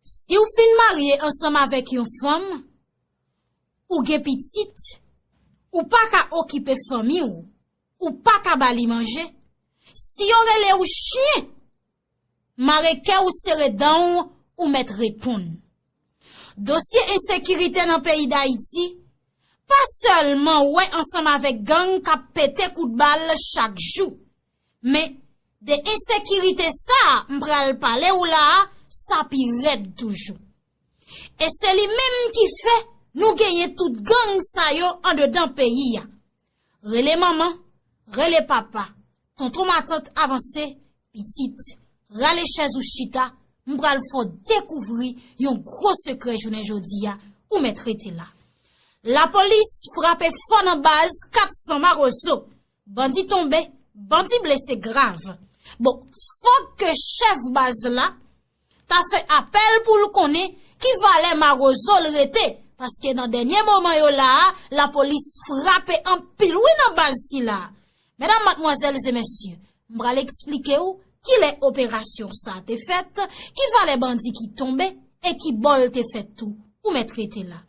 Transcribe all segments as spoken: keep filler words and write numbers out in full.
Si w fin marye ansanm avèk yon fanm, ou gen pitit, ou pa ka okipe fanmi w, ou pa ka ba li manje. Si yo rele w chen, mare kè w, sere dan w, ou mèt reponn. Dosye ensekirite nan peyi Dayiti, pa sèlman wè ansanm avèk gang k ap pete kout bal chak jou, men de ensekirite sa a m pral pale w la a, sa pi rèd toujou. E se li menm ki fè nou genyen tout gang sa yo andedan peyi a. Rele manman, rele papa, tonton matant avanse, pitit, rale chèz ou chita, m pral fè w dekouvri yon gwo sekrè jounen jodi a, ou mèt rete la. Lapolis frape fò nan baz kat san Mawozo. Bandi tonbe, bandi blese grav. Bon, fòk ke chèf baz la ta fè apèl pou l konnen ki valè Mawozo l rete, paske nan dènye moman yo la a, lapolis frape anpil wi nan baz sila a. Medam, madmwazèl e mesye, m pral eksplike w kilè operasyon sa a te fèt, ki valè bandi ki tonbe e ki bò l te fèt tou. Ou mèt rete la.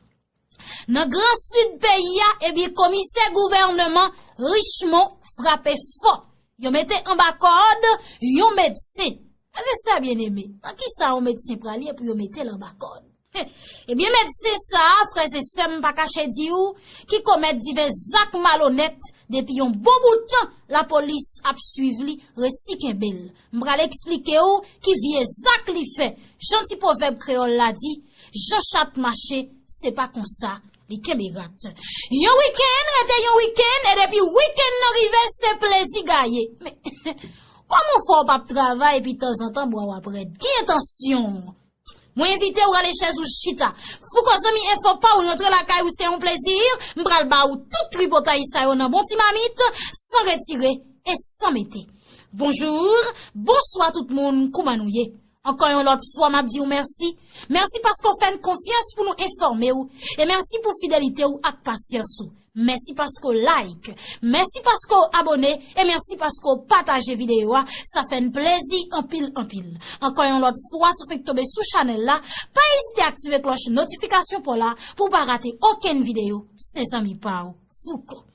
Nan Gran Sid peyi a, ebyen, komisè gouvènman Richmond frape fò. Yo mete anba kòd yon medsen. Frè e sè byeneme, nan kisa yon medsen prale pou yo mete l anba kòd? Ebyen, medsen sa a, frè e sè, m pa kache di w, ki komèt divès zak malonèt depi yon bon bout tan, lapolis ap swiv li, resi kenbe l. M pral eksplike w ki vye zak li fè. Jan ti pwovèb kreyòl la di, jan chat mache, se pa konsa li kenbe rat. Yon wikenn rete yon wikenn, e depi wikenn nan rive, se plezi gaye. Men, kòman w fè w p ap travay epi tanzantan bra w ap rèd? Ki entansyon w? Mwen envite w rale chèz ou chita. Fouko zanmi enfo pa w rantre lakay ou, se yon plezi. M pral ba ou tout tripotay sa yo nan bon ti mamit, san retire e san mete. Bonjou, bonswa tout moun, kouman nou ye? Ankò yon lòt fwa, m ap di w mèsi. Mèsi paske w fè n konfyans pou nou enfòme w. E mèsi pou fidelite w ak pasyans ou. Mèsi paske w like. Mèsi paske w abòne. E mèsi paske w pataje videyo a. Sa fè n plezi anpil, anpil. Ankò yon lòt fwa, si w fenk tonbe sou chanèl la, pa ezite aktive klòch notifikasyon pa w la pou w pa rate okenn videyo. Se zanmi pa w, Fouko.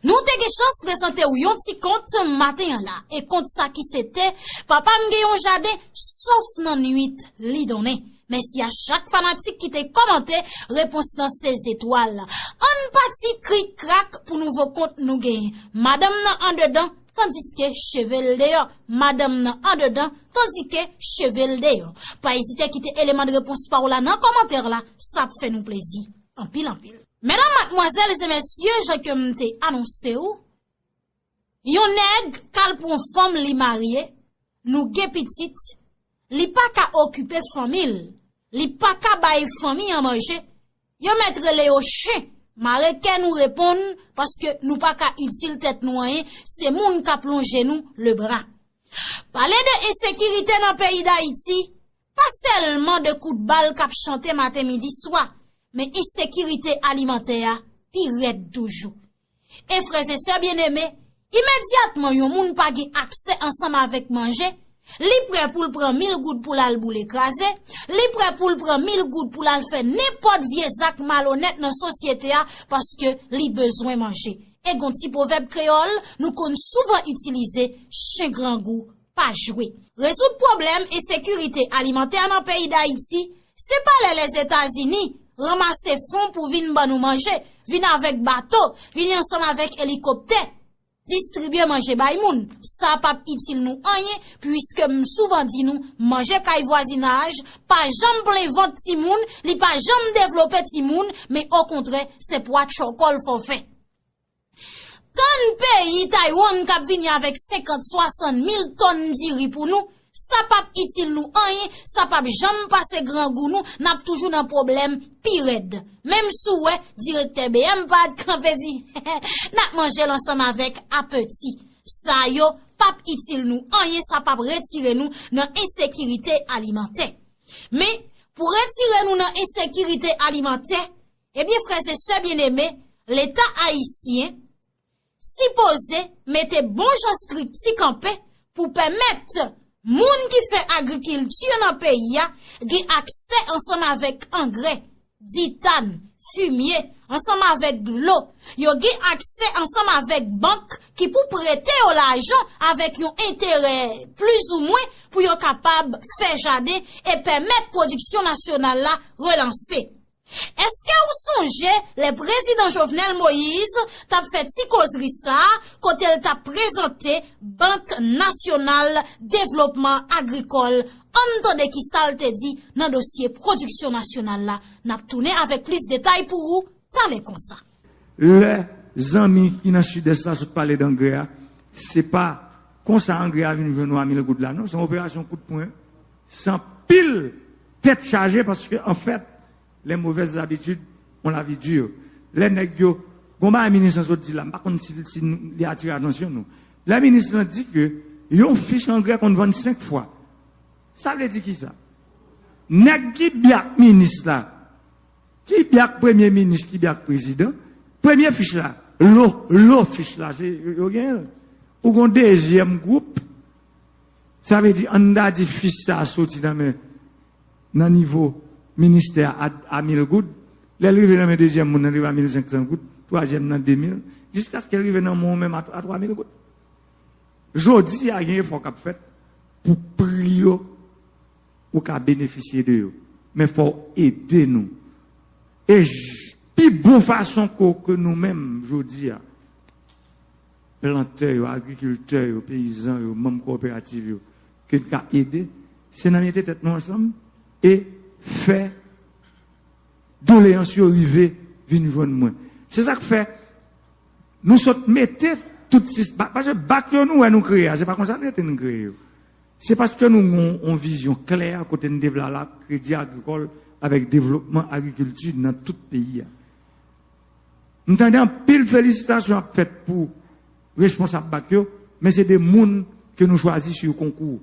Nou te gen chans prezante w yon ti kont maten an la, e kont sa ki se te, Papa m gen yon jaden, sof nan nwit li donnen. Mèsi a chak fanatik ki te kòmante repons nan se zetwal. Ann pati krik krak pou nouvo kont nou genyen. Madanm nan andedan, tandiske cheve l deyò. Madanm nan andedan, tandiske cheve l deyò. Pa ezite kite eleman de repons pa w la nan kòmantè la, sa ap fè nou plezi anpil, anpil. Medam, madmwazèl e mesye, jan ke m te anonse w, yon nèg k al pran fanm, li marye, nou gen pitit, li pa ka okipe fanmi l, li pa ka bay fanmi an manje, yo mèt rele yo chen, mare kè nou reponn, paske nou pa ka itil tèt nou anyen, se moun k ap lonje nou lebra. Pale de ensekirite nan peyi Dayiti, pa sèlman de kout bal k ap chante maten, midi, swa, men ensekirite alimantè a pi rèd toujou. E frè e sè byeneme, imedyatman yon moun pa gen aksè ansanm avèk manje, li prè pou l pran mil goud pou l al boule kraze, li prè pou l pran mil goud pou l al fè nenpòt vye zak malonèt nan sosyete a, paske li bezwen manje. E gon ti pwovèb kreyòl nou konn souvan itilize, chen grangou pa jwe. Rezoud pwoblèm ensekirite alimantè nan peyi Dayiti, se pa lè Lèzetazini ranmase fon pou vin ban nou manje, vin avèk bato, vin ansanm avèk elikoptè, distribye manje bay moun. Sa p ap itil nou anyen, piske m souvan di nou, manje kay vwazinaj pa janm plen vant timoun, li pa janm devlope timoun, men okontrè, se pwa tchòkòl fòfè. Tann peyi Taiwan k ap vini avèk senkant, swasann mil tòn diri pou nou, sa p ap itil nou anyen, sa p ap janm pase grangou nou, n ap toujou nan pwoblèm pi rèd. Menm si w wè direktè B M pa t kanpe di, n ap manje l ansanm avèk apeti. Sa yo p ap itil nou anyen, sa p ap retire nou nan ensekirite alimantè. Men, pou retire nou nan ensekirite alimantè, ebyen, frè e sè byeneme, Leta ayisyen sipoze mete bon jan estrikti kanpe pou pèmèt Moun ki fè agrikilti nan peyi a gen aksè ansanm avèk angrè, ditann, fimye, ansanm avèk dlo. Yo gen aksè ansanm avèk bank ki pou prete yo lajan avèk yon enterè plizoumwen pou yo kapab fè jaden e pèmèt pwodiksyon nasyonal la relanse. Èske ou sonje lè prezidan Jovenel Moïse t ap fè ti kozri sa a kote l t ap prezante Bank Nasyonal Devlopman Agrikòl? Ann tande kisa l te di nan dosye pwodiksyon nasyonal la. N ap tounen avèk plis detay pou ou talè konsa. Lè zanmi ki nan Sidès la sot pale d angrè a, se pa konsa angrè a vin jwenn nou a mil goud la non, se yon operasyon kout pwen, se anpil tèt chaje paske anfèt les mauvaises habitudes ont la vie dure. Lè nèg yo, gon bagay minis lan sot di la, m pa konn si, si li atire atansyon nou. Lè minis lan di ke yon fich angrè konn vann senk fwa. Sa vle di kisa? Nèg ki byak minis la, ki byak premye minis, ki byak prezidan, premye fich la, lo, lo fich la, se yo, yo genyen l. Ou gon dezyèm gwoup, sa vle di, ann ta di fich sa a soti nan men, nan nivo ministè a, a mil goud, lè l rive nan men dezyèm moun nan, li rive a mil senk san goud, twazyèm nan de mil, jiskaske l rive nan men w menm a, a twa mil goud. Jodi a, gen efò k ap fèt pou pri yo, ou ka benefisye de yo. Men fò w ede nou. E j, pi bon fason ke, ke nou menm, jodi a, plantè yo, agrikiltè yo, peyizan yo, manm kowoperativ yo, ke n ka ede, se nan mete tèt nou ansanm e fè doleyans yo rive vin jwenn mwen. Se sa k fè nou sot mete tout sis, ba, paske bak yo nou wè nou kreye a, se pa konsa nou rete nou kreye yo. Se paske nou gen yon, yon vizyon klè kote n te vle al ak kredi agrikòl avèk devlopman agrikilti nan tout peyi a. M tande anpil felisitasyon ap fèt pou responsab bak yo, men se de moun ke nou chwazi sou konkou.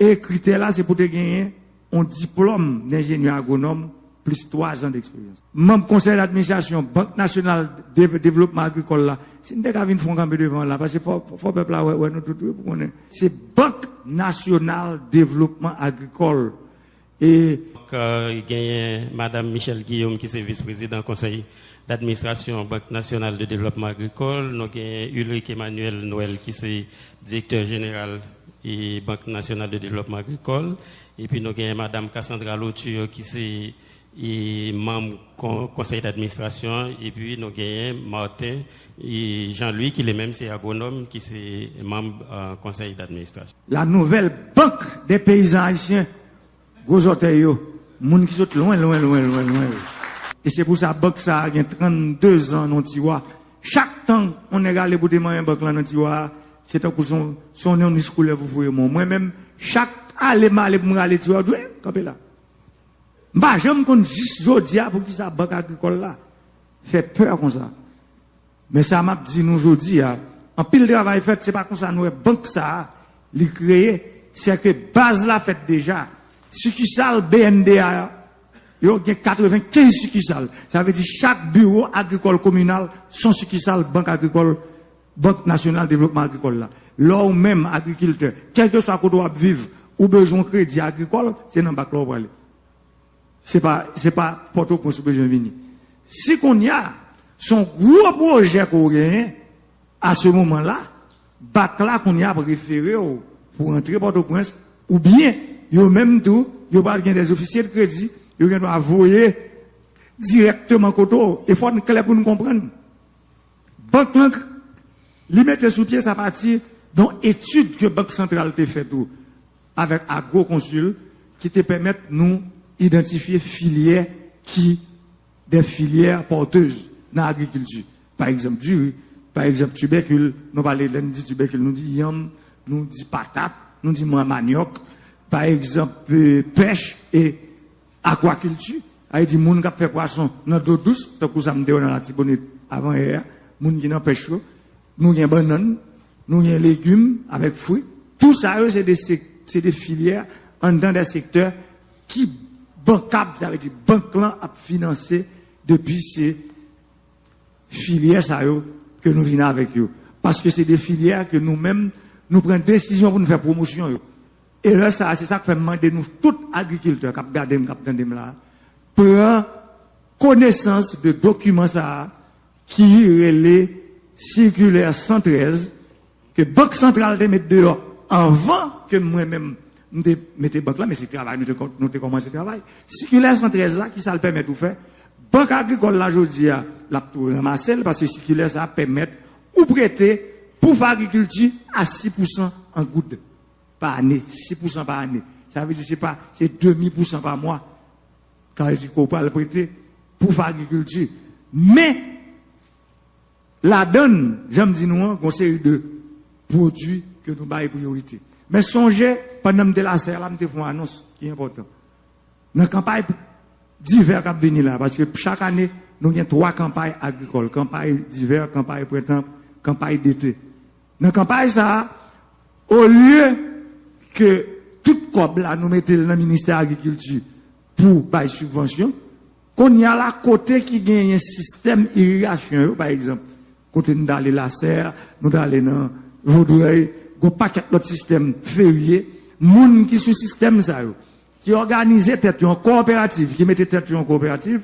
E kritè la se pou te genyen yon diplòm denjenyè agwonòm plis twa zan deksperyans. Manm konsèy d'administrasyon Bank Nasyonal de Devlopman Agrikòl la, si n te ka vin fè yon kanpe devan la, paske fò, fò, fò pèp la wè, wè nou tout wi pou konnen. Se Bank Nasyonal Devlopman Agrikòl. E Donk, euh, genyen Madanm Michèle Guillaume ki se vis prezidan konsèy d'administrasyon Bank Nasyonal de Devlopman Agrikòl, nou genyen Ulric Emmanuel Noël ki se direktè jeneral e Bank Nasyonal de Devlopman Agrikòl, epi nou genyen Madanm Cassandra Lauture ki se e manm kon, konsèy d'administrasyon an, epi nou genyen Martin e Jean Louis ki li menm se agwonòm ki se manm euh, konsèy d'administrasyon. La nouvelle banque des paysans haïtiens, gwo zòtèy yo, moun ki sot lwen, lwen, lwen, lwen, lwen yo. E se pou sa bank sa a gen trannde zan nan tiwa. Chak tan yon nèg ale pou te manyen bank lan nan tiwa a, se tankou se yon, se yon nonnis koulèv ou foure men w. Mwen menm, chak ale m ale pou m rale tiwa, w di, kanpe la. M pa janm konn jis jodi a poukisa bank agrikòl la fè pè konsa. Men sa m ap di nou jodi a, anpil travay fèt, se pa konsa nou wè bank sa a, li kreye, se ke baz la fèt deja. Sikisal B N D A yo gen katrevenkenz sikisal. Sa vle di chak biwo agrikòl kominal se yon sikisal bank agrikòl, Bank Nasyonal Devlopman Agrikòl la. Lè w menm agrikiltè, kèlkeswa kote w ap viv, ou bezwen yon kredi agrikòl, se nan bak la w prale. Se pa, se pa Pòtoprens ou bezwen vini. Si kounye a, se yon gwo pwojè ke w genyen, a se moman la, bak la kounye a ap refere w pou w antre Pòtoprens, oubyen yo menm tou, yo pral gen dè ofisye de kredi, yo gen dwa voye dirèkteman kote w. E fò n klè pou n konprann. Bank lan, li mete sou pye sa pati de yon etid ke Bank Santral te fè tou avèk Agroconsul ki te pèmèt nou idantifye filyè ki de filyè pòtez nan agrikilti. Pa egzanp, diri, pa egzanp, tibèkil, nou pale lè n di tibèkil, nou di yanm, nou di patat, nou di manyòk, pa egzanp, pèch e akwakilti, sa vle di moun k ap fè pwason nan dlo dous, tankou sa m te wè nan Latibonit avan yè a, moun ki nan pèch yo, nou gen bannann, nou gen legim avèk fwi. Tou sa yo se de, se de filyè anndan de sektè ki bankab, sa vle di bank lan ap finanse depi se filyè sa yo ke nou vin avèk yo. Paske se de filyè ke nou menm Nou pran desizyon pou nou fè pwomosyon yo. E lè sa a, se sa k fè m mande nou tout agrikiltè k ap gade m, k ap tande m la, pran konesans de dokiman sa a ki rele sikilè san trèz, ke Bank Santral te met deyò anvan ke mwen menm m te mete bank la, men se travay nou te, kò- nou te kòmanse travay. Sikilè san trèz la, ki sa l pèmèt ou fè? Bank Agrikòl la jodi a, l ap tou ranmase l, paske sikilè sa a pèmèt ou prete pou fè agrikilti a sis pousan an goud pa ane, sis pousan pa ane. Sa vle di se pa, se demi pousan pa mwa. Sa vle di ke w pral prete pou fè agrikilti. Men, ladan l, jan m di nou an, gon seri de pwodui ke nou bay priyorite. Men sonje, pandan m te Lasè la, m te fè yon anons ki enpòtan. Nan kanpay divè k ap vini la, paske chak ane, nou gen twa kanpay agrikòl, kanpay divè, kanpay prentan, kanpay dete. Nan kanpay sa a, olye ke tout kòb la nou mete l nan ministè agrikilti pou bay sibvansyon, kounye a la, kote ki genyen sistèm irigasyon yo, pa egzanp, kote nou t ale Lasè, nou t ale nan Vodrèy, gon pakèt lòt sistèm ferye, moun ki sou sistèm sa yo, ki òganize tèt yo an kowoperativ, ki mete tèt yo an kowoperativ,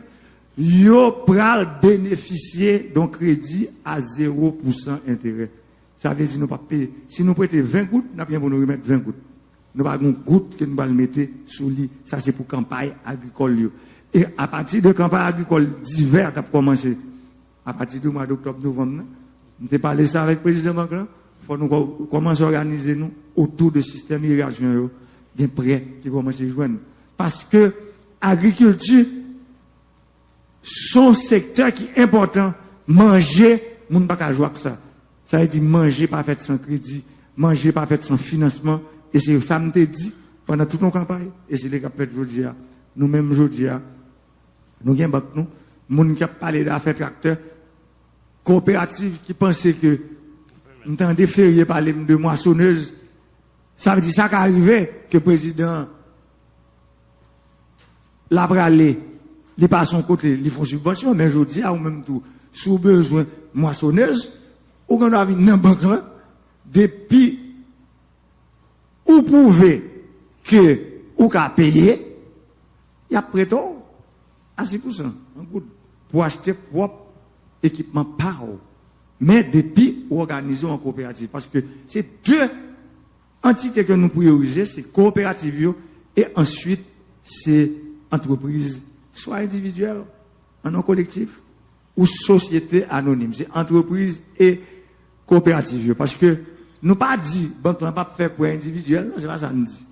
yo pral benefisye de yon kredi a zewo pousan enterè. Sa vle di nou p ap peye. Si nou prete ven goud, n ap gen pou nou remèt ven goud. Nou pa gen goud ke nou pral mete sou li. Sa se pou kanpay agrikòl yo. E apati de kanpay agrikòl divè k ap kòmanse apati de mwa doktòb, novanm nan, m te pale sa avèk prezidan bank la, fò nou kò- kòmanse òganize nou otou de sistèm irigasyon yo, gen prè ki kòmanse jwenn. Paske agrikilti se yon sektè ki enpòtan. Manje, moun pa ka jwe ak sa. Sa vle di manje pa fèt san kredi, manje pa fèt san finansman, e se sa m te di pandan tout yon kanpay, e se li k ap fèt jodi a. Nou menm jodi a, nou gen bank nou, moun k ap pale de afè traktè, kowoperativ ki panse ke m tande Ferye pale m de mwasonèz, sa vle di sa ka rive ke prezidan la prale, li pase yon kote, li fè yon sibvansyon, men jodi a, ou menm tou, si w bezwen mwasonèz, ou gen dwa vin nan bank lan, depi ou pwouve ke ou ka peye, y ap prete w a sis pousan, an goud, pou achte pwòp ekipman pa w. Men depi ou òganize w an kowoperativ, paske se de antite ke nou priyorize, se kowoperativ yo, e answit se antrepriz, swa endividyèl, an non kolektif, ou sosyete anonim. Se antrepriz e kowoperativ yo. Paske nou pa di bank lan p ap fè prè endividyèl, non, se pa sa n di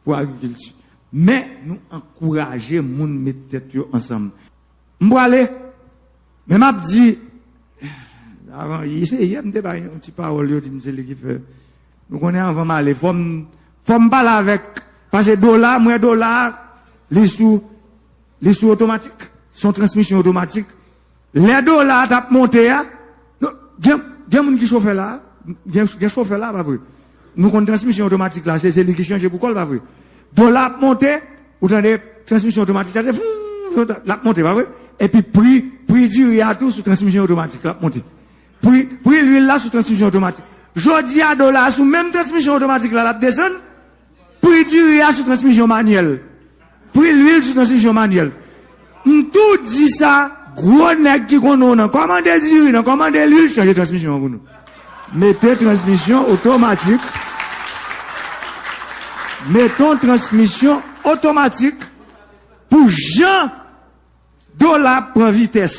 pou agrikilti. Men nou ankouraje moun met tèt yo ansanm. M prale, men m ap di, avan, se yè m te bay yon ti pawòl, yo di m se li ki fè. Nou konnen anvan m ale, fò m, fò m pale avèk, paske dola, mwen dola, li sou, li sou otomatik, se yon transmisyon otomatik. Lè dola a t ap monte a, non, gen, gen moun ki chofè la, gen, gen chofè la, pa vre? Nou konn transmisyon otomatik la, se, se li ki chanje pou kò l, pa vre? Dola ap monte, ou tande transmisyon otomatik la, se foum, l ap monte, pa vre? Epi pri, pri diri a tou sou transmisyon otomatik, l ap monte. Pri, pri lwil la sou transmisyon otomatik. Jodi a, dola a sou menm transmisyon otomatik la, l ap desann. Pri diri a sou transmisyon manyèl. Pri lwil sou transmisyon manyèl. M tou di sa, gwo nèg ki konnen w nan kòmande diri, nan kòmande lwil, chanje transmisyon an pou nou. Mete transmisyon otomatik. Mete yon transmisyon otomatik pou jan dola ap pran vitès,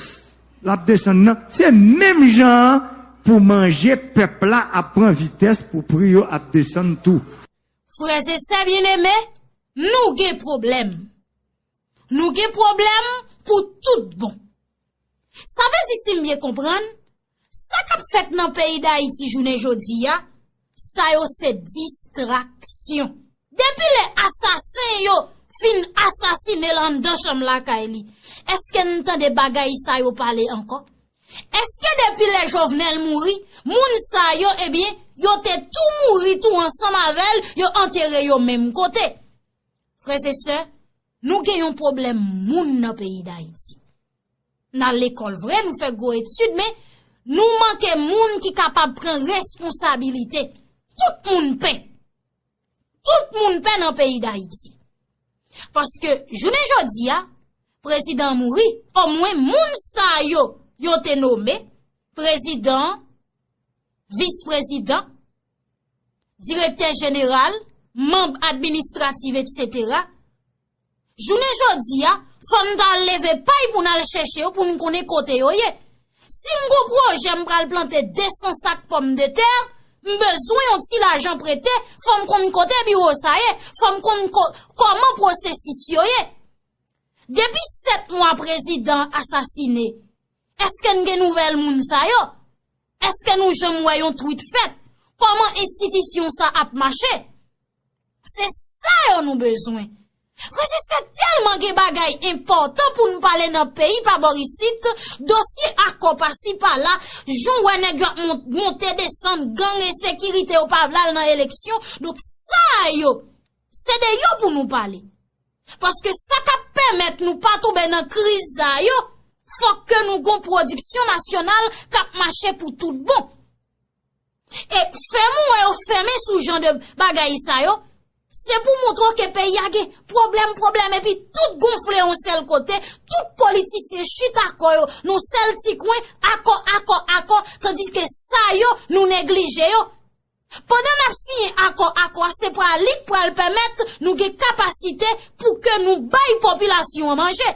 l ap desann nan. Se menm jan an pou manje pèp la ap pran vitès, pou pri yo ap desann tou. Frè e sè byeneme, nou gen pwoblèm. Nou gen pwoblèm pou tout bon. Sa vle di, si m byen konprann, sa k ap fèt nan peyi Dayiti jounen jodi a, sa yo se distraksyon. Depi lè asasen yo fin asasine l anndan chanm lakay li, èske n tande bagay sa yo pale ankò? Èske depi lè Jovenel mouri, moun sa yo, ebyen, yo te tou mouri tou ansanm avè l, yo antere yo menm kote? Frè e sè, nou gen yon pwoblèm moun nan peyi Dayiti. N al lekòl vre, nou fè gwo etid, men nou manke moun ki kapab pran responsabilite. Tout moun pè. Tout moun pè nan peyi Dayiti. Paske jounen jodi a, prezidan an mouri, omwen moun sa yo, yo te nome, prezidan, vis prezidan, direktè jeneral, manm administratif, etsetera. Jounen jodi a, fò n ta al leve pay pou n al chèche yo, pou n konnen kote yo ye. Si m gon pwojè, m pral plante de san sak pòmdetè, m bezwen yon ti lajan prete, fò m konn kote biwo sa ye, fò m konn ko-, kòman pwosesis yo ye. Depi sèt mwa prezidan asasine, èske n gen nouvèl moun sa yo? Èske nou janm wè yon twit fèt? Kòman enstitisyon sa ap mache? Se sa yo nou bezwen. Frè e sè, tèlman gen bagay enpòtan pou n pale nan peyi pa bò isit, dosye akò pasi pala, jan w wè nèg yo ap mon-, monte desann, gang, ensekirite, yo pa vle al nan eleksyon. Donk sa yo, se de yo pou nou pale. Paske sa k ap pèmèt nou pa tonbe nan kriz sa yo, fòk ke nou gon pwodiksyon nasyonal k ap mache pou tout bon. E fèmen w wè yo fèmen sou jan de bagay sa yo, se pou montre w ke peyi a gen pwoblèm, pwoblèm, epi tout gonfle yon sèl kote, tout politisyen chita kò yo nan sèl ti kwen, akò, akò, akò, tandiske sa yo, nou neglije yo. Pandan n ap siyen akò, akò a se pral li k pral pèmèt nou gen kapasite pou ke nou bay popilasyon an manje.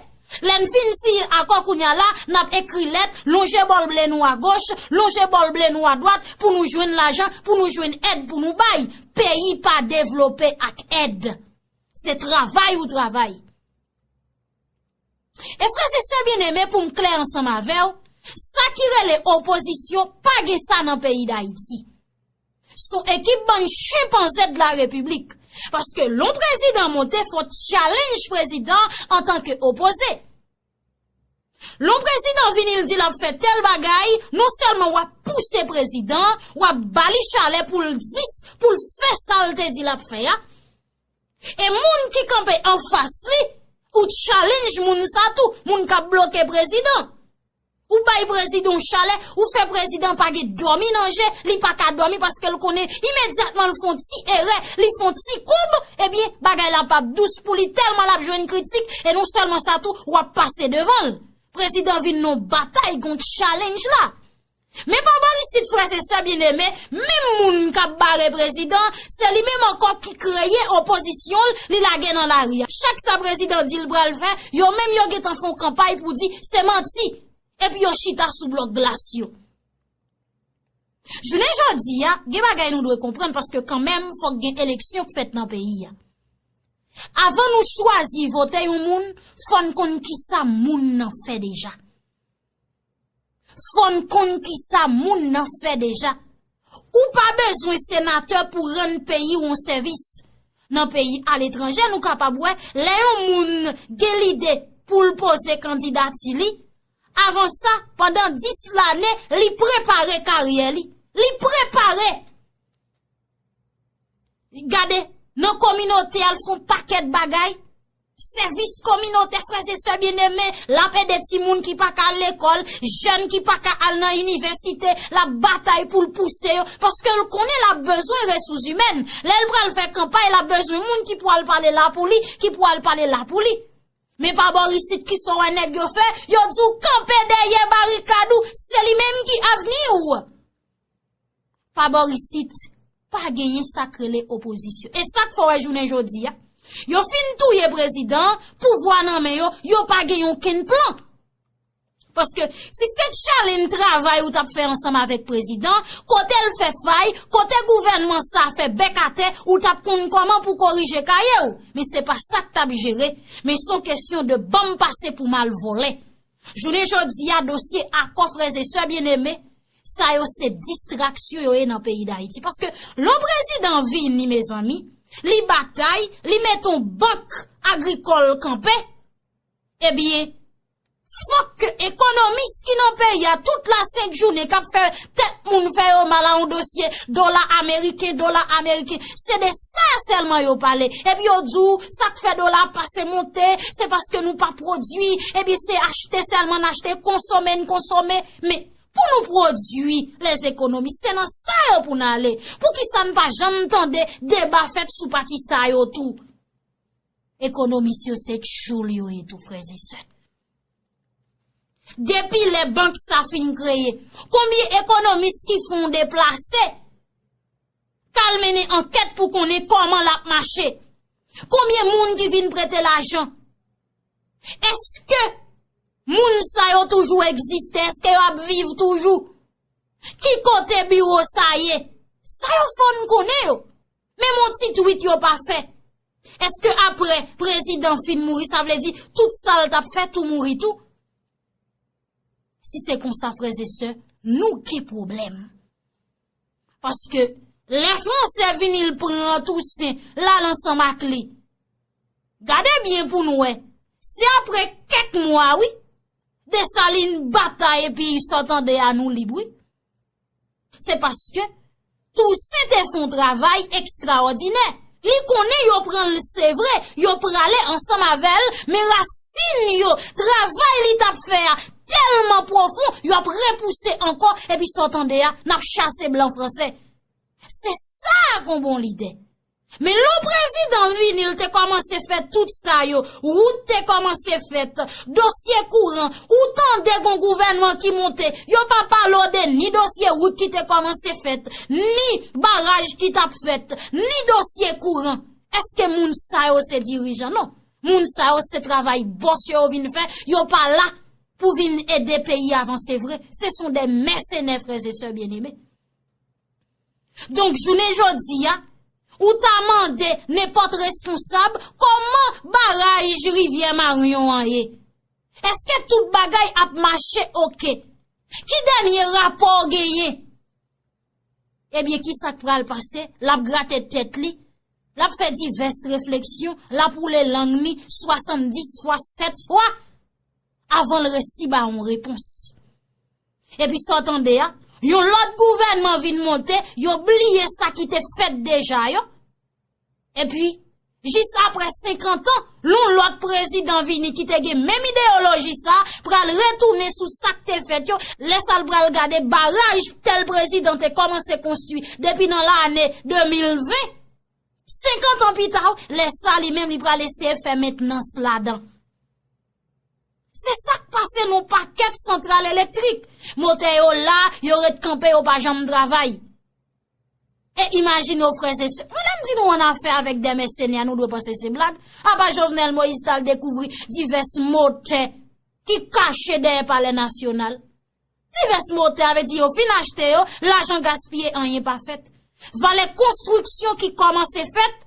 Lè n fin siyen akò kounye a la, n ap ekri lèt, lonje bòl ble nou agoch, lonje bòl ble nou adwat pou nou jwenn lajan, pou nou jwenn èd pou nou bay. Peyi pa devlope ak èd. Se travay ou travay. E frè e sè byeneme, pou m klè ansanm avè w, sa ki rele opozisyon, pa gen sa nan peyi Dayiti. Se yon ekip bann chenpanze de la repiblik. Paske lè yon prezidan monte, fò challenge prezidan antanke opoze. Lè yon prezidan vini, l di l ap fè tèl bagay, non sèlman w ap pouse prezidan, w ap ba li chalè pou l di, pou l fè sa l te di l ap fè a. E moun ki kanpe anfas li, ou challenge moun sa tou, moun k ap bloke prezidan. Ou bay prezidan w chalè, ou fè prezidan pa gen dòmi nan je, li pa ka dòmi paske l konnen imedyatman l fè yon ti erè, li fè yon ti koub, ebyen, bagay la p ap dous pou li tèlman l ap jwenn kritik, e non sèlman sa tou, w ap pase devan l. Prezidan vin nan yon batay, gon challenge la. Men pa bò isit, frè e sè byeneme, menm moun k ap bare prezidan, se li menm ankò ki kreye opozisyon l, li lage nan lari a. Chak sa prezidan di l pral fè, yo menm yo gentan fè yon kanpay pou di se manti. Epi yo chita sou blòk glas yo. Jounen jodi a, gen bagay nou dwe konprann paske kanmenm fòk gen eleksyon k fèt nan peyi a. Avan nou chwazi vote yon moun, fò n konn kisa moun nan fè deja. Fò n konn kisa moun nan fè deja. Ou pa bezwen senatè pou rann peyi w yon sèvis. Nan peyi aletranje, nou kapab wè, lè yon moun gen lide pou l poze kandidati li, avan sa, pandan dis lane, li prepare karyè li. Li prepare. Gade, nan kominote a, l fè yon pakèt bagay. Sèvis kominotè, frè e sè byeneme, l ap ede timoun ki pa ka al lekòl, jèn ki pa ka al nan inivèsite, l ap batay pou l pouse yo, paske l konnen l ap bezwen resous imèn. Lè l pral fè kanpay, l ap bezwen moun ki pou al pale la pou li, ki pou al pale la pou li. Men pa bò isit, kisa w wè nèg yo fè, yo di w kanpe dèyè barikad ou, se li menm ki avni w. Pa bò isit, pa genyen sa k rele opozisyon. E sa k fè w wè jounen jodi a, yo fin touye prezidan, pouvwa nan men yo, yo pa gen okenn plan. Paske si se challenge travay ou t ap fè ansanm avèk prezidan, kote l fè fay, kote gouvènman sa fè bèk atè, ou t ap konn kòman pou korije kaye w. Men se pa sa k t ap jere, men se yon kesyon de ban m pase pou m al vòlè. Jounen jodi a, dosye akò, frè e sè byeneme, sa yo se distraksyon yo ye nan peyi Dayiti. Paske lè yon prezidan vini, mezanmi, li batay, li mete yon bank agrikòl kanpe, ebyen, fòk ke ekonomis ki nan peyi a, tout lasent jounen k ap fè tèt moun fè yo mal a yon dosye dola ameriken, dola ameriken, se de sa sèlman yo pale. Epi yo di w, sa k fè dola ap pase monte, se paske nou pa pwodui, epi se achte sèlman n achte, konsome n konsome. Men, pou nou pwodui lèzekonomi. Se nan sa yo pou n ale. Poukisa n pa janm tande deba fèt sou pati sa yo tou? Ekonomis yo se tchoul yo ye tou, frè e sè. Depi lè bank sa fin kreye, konbyen ekonomis ki fè yon deplase, k al mennen ankèt pou konnen kòman l ap mache? Konbyen moun ki vin prete lajan? Èske moun sa yo toujou egziste? Èske y ap viv toujou? Ki kote biwo sa ye? Sa yo fò n konnen yo. Menm yon ti tweet yo pa fè. Èske apre prezidan fin mouri, sa vle di tout sa l t ap fè tou mouri tou? Si se konsa, frè e sè, nou gen pwoblèm. Paske lè Franse vini, l pran Tousen, l al ansanm ak li. Gade byen pou n wè. Se apre kèk mwa, wi, Desalin batay epi Sòtandè a nou lib, wi. Se paske Tousen te fè yon travay ekstraòdinè. Li konnen yo pran l, se vre, yo prale ansanm avè l, men rasin yo, travay li t ap fè a tèlman pwofon, y ap repouse ankò, epi sa w tande a, n ap chase blan franse. Se sa k yon bon lidè. Men lè yon prezidan vini, l te kòmanse fè tout sa yo, wout te kòmanse fèt, dosye kouran, ou tande gon gouvènman ki monte, yo pa pale w de ni dosye wout ki te kòmanse fèt, ni baraj ki t ap fèt, ni dosye kouran. Èske moun sa yo se dirijan? Non. Moun sa yo se travay bòs yo yo vin fè, yo pa la pou vin ede peyi a avanse vre. Se sont des mercenaires, frè e sè byeneme. Donk, jounen jodi a, ou ta mande nenpòt responsab kòman baraj Rivyè Maryon an ye. Èske tout bagay ap mache oke? Ki dènye rapò w genyen? Ebyen, ki sa k pral pase? L ap grate tèt li, l ap fè divès refleksyon, l ap woule lang li swasanndis fwa, sèt fwa, avan l resi ba yon repons. Epi sa w tande a, yon lòt gouvènman vin monte, yo bliye sa ki te fèt deja yo. Epi, jis apre senkant an, yon lòt prezidan vini ki te gen menm ideyoloji sa, pral retounen sou sa k te fèt yo, lè sa l pral gade baraj tèl prezidan te kòmanse konstwi depi nan lane de mil ven, senkant an pita, lè sa li menm li pral eseye fè mentnans ladan. Se sa k pase nan pakèt santral elektrik. Motè yo la, yo ret kanpe, yo pa janm travay. E imajine w, frè e sè. Mwen, lè m di nou ann afè avèk dè mèsenè, nou dwe panse se blag. Apa Jovenel Moïse t al dekouvri divès motè ki kache dèyè Palè Nasyonal. Divès motè, a vle di yo fin achte yo, lajan gaspiye, anyen pa fèt. Valè konstriksyon ki kòmanse fèt,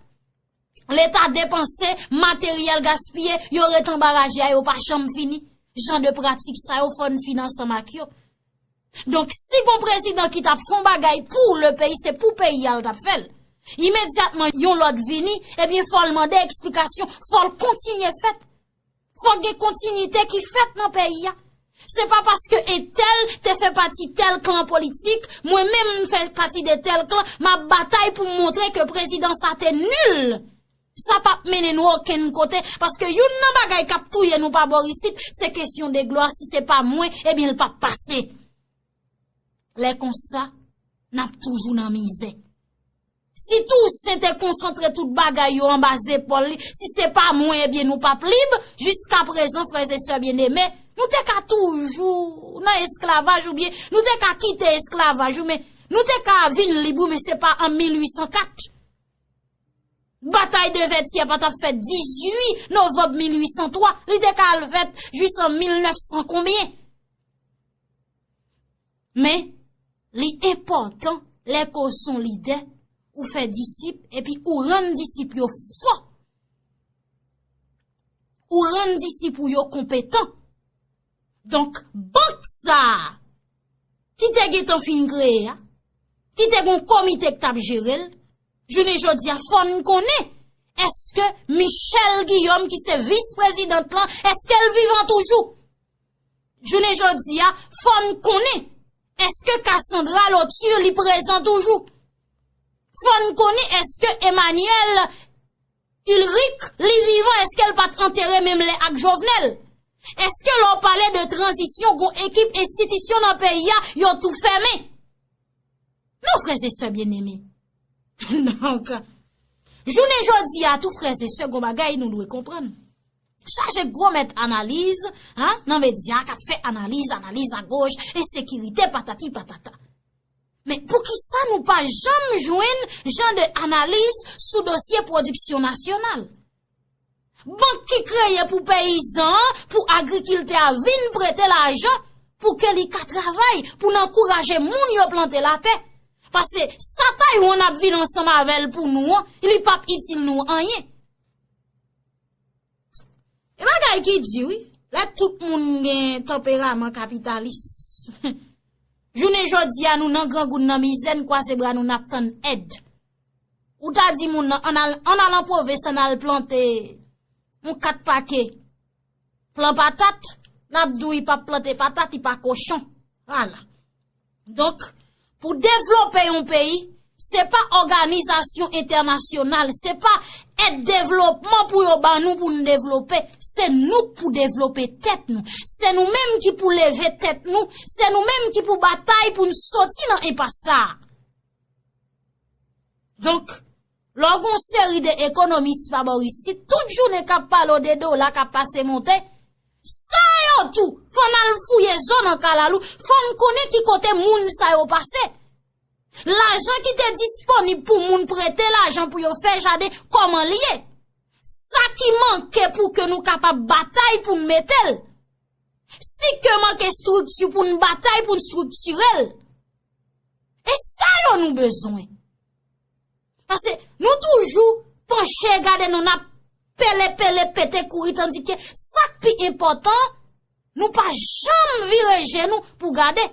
Leta depanse, materyèl gaspiye, yo ret anba raje a, yo pa janm fini. Jan de pratik sa yo, fò n fini ansanm ak yo. Donk, si gon prezidan ki t ap fè yon bagay pou le peyi, se pou peyi a l t ap fè l. Imedyatman, yon lòt vini, ebyen, fò l mande eksplikasyon, fò l kontinye fèt. Fòk gen kontinite ki fèt nan peyi a. Se pa paske entèl te fè pati tèl klan politik, mwen menm m fè pati de tèl klan, m ap batay pou m montre ke prezidan sa te nil. Sa p ap mennen nou okenn kote, paske youn nan bagay k ap touye nou pa bò isit, se kesyon de glwa, si se pa mwen, ebyen l p ap pase. Lè konsa, n ap toujou nan mizè. Si Tousen te konsantre tout bagay yo anba zepòl li, si se pa mwen, ebyen, nou p ap lib. Jiskaprezan, frè e sè byeneme, nou te ka toujou nan esklavaj oubyen nou te ka kite esklavaj, wi, men nou te ka vin lib, wi, men se pa an mil uit san kat. Batay de Vètyè pa t ap fèt dizuit novanm mil uit san twa, li te ka al fèt jis an mil nèf san konbyen. Men, li enpòtan lè ke w se yon lidè, ou fè disip, epi ou rann disip yo fò. Ou rann disip ou yo konpetan. Donk, bank sa a, ki te gentan fin kreye a, ki te gen yon komite ki t ap jere l, jounen jodi a, fò n konnen, èske Michèle Guillaume, ki se vis prezidant lan, èske l vivan toujou? Jounen jodi a, fò n konnen, èske Cassandra Lauture li prezan toujou? Fò n konnen, èske Emmanuel Ulrich li vivan, èske l pa t antere menm lè ak Jovenel? Èske lè w pale de tranzisyon, gon ekip enstitisyon nan peyi a, yo tou fèmen? Non, frè e sè byeneme. Donk, jounen jodi a, tou frè e sè, gon bagay nou dwe konprann. Chaje gwo mèt analiz, han, nan medya k ap fè analiz, analiz agoch, ensekirite, patati patata. Men poukisa nou pa janm jwenn jan de analiz sou dosye pwodiksyon nasyonal? Bank ki kreye pou peyizan an, pou agrikiltè a vin prete lajan pou ke li ka travay, pou n ankouraje moun yo plante latè. Paske sa Taiwan ap vin ansanm avè l pou nou an, li p ap itil nou anyen. E bagay ki di wi, lè tout moun gen tanperaman kapitalis. Jounen jodi a nou nan grangou, n nan mizè, n kwaze bra nou, n ap tann èd. Ou ta di moun nan, ann al, ann al an pwovens, ann al plante yon kat pake plan patat, n ap di w li p ap plante patat, li pa kochon. Vwala. Donk, pou devlope yon peyi, se pa òganizasyon entènasyonal, se pa èd devlopman pou yo ban nou pou n devlope, se nou k pou devlope tèt nou. Se nou menm ki pou leve tèt nou, se nou menm ki pou batay pou n soti nan enpas sa a. Donk, lè w gen yon seri de ekonomis pa bò isit, tout jounen k ap pale w de dola k ap pase monte, sa yo tou, fò n al fouye zo nan kalalou, fò n konnen ki kote moun sa yo pase. Lajan ki te disponib pou moun prete lajan pou yo fè jaden, kòman l ye? Sa ki manke pou ke nou kapab batay pou n mete l. Si ke manke estrikti pou n batay pou n estriktire l. E sa yo nou bezwen. Paske nou toujou panche gade nou, n ap pele, pele, pete, kouri, tandike sa k pi enpòtan, nou pa janm vire je nou pou gade.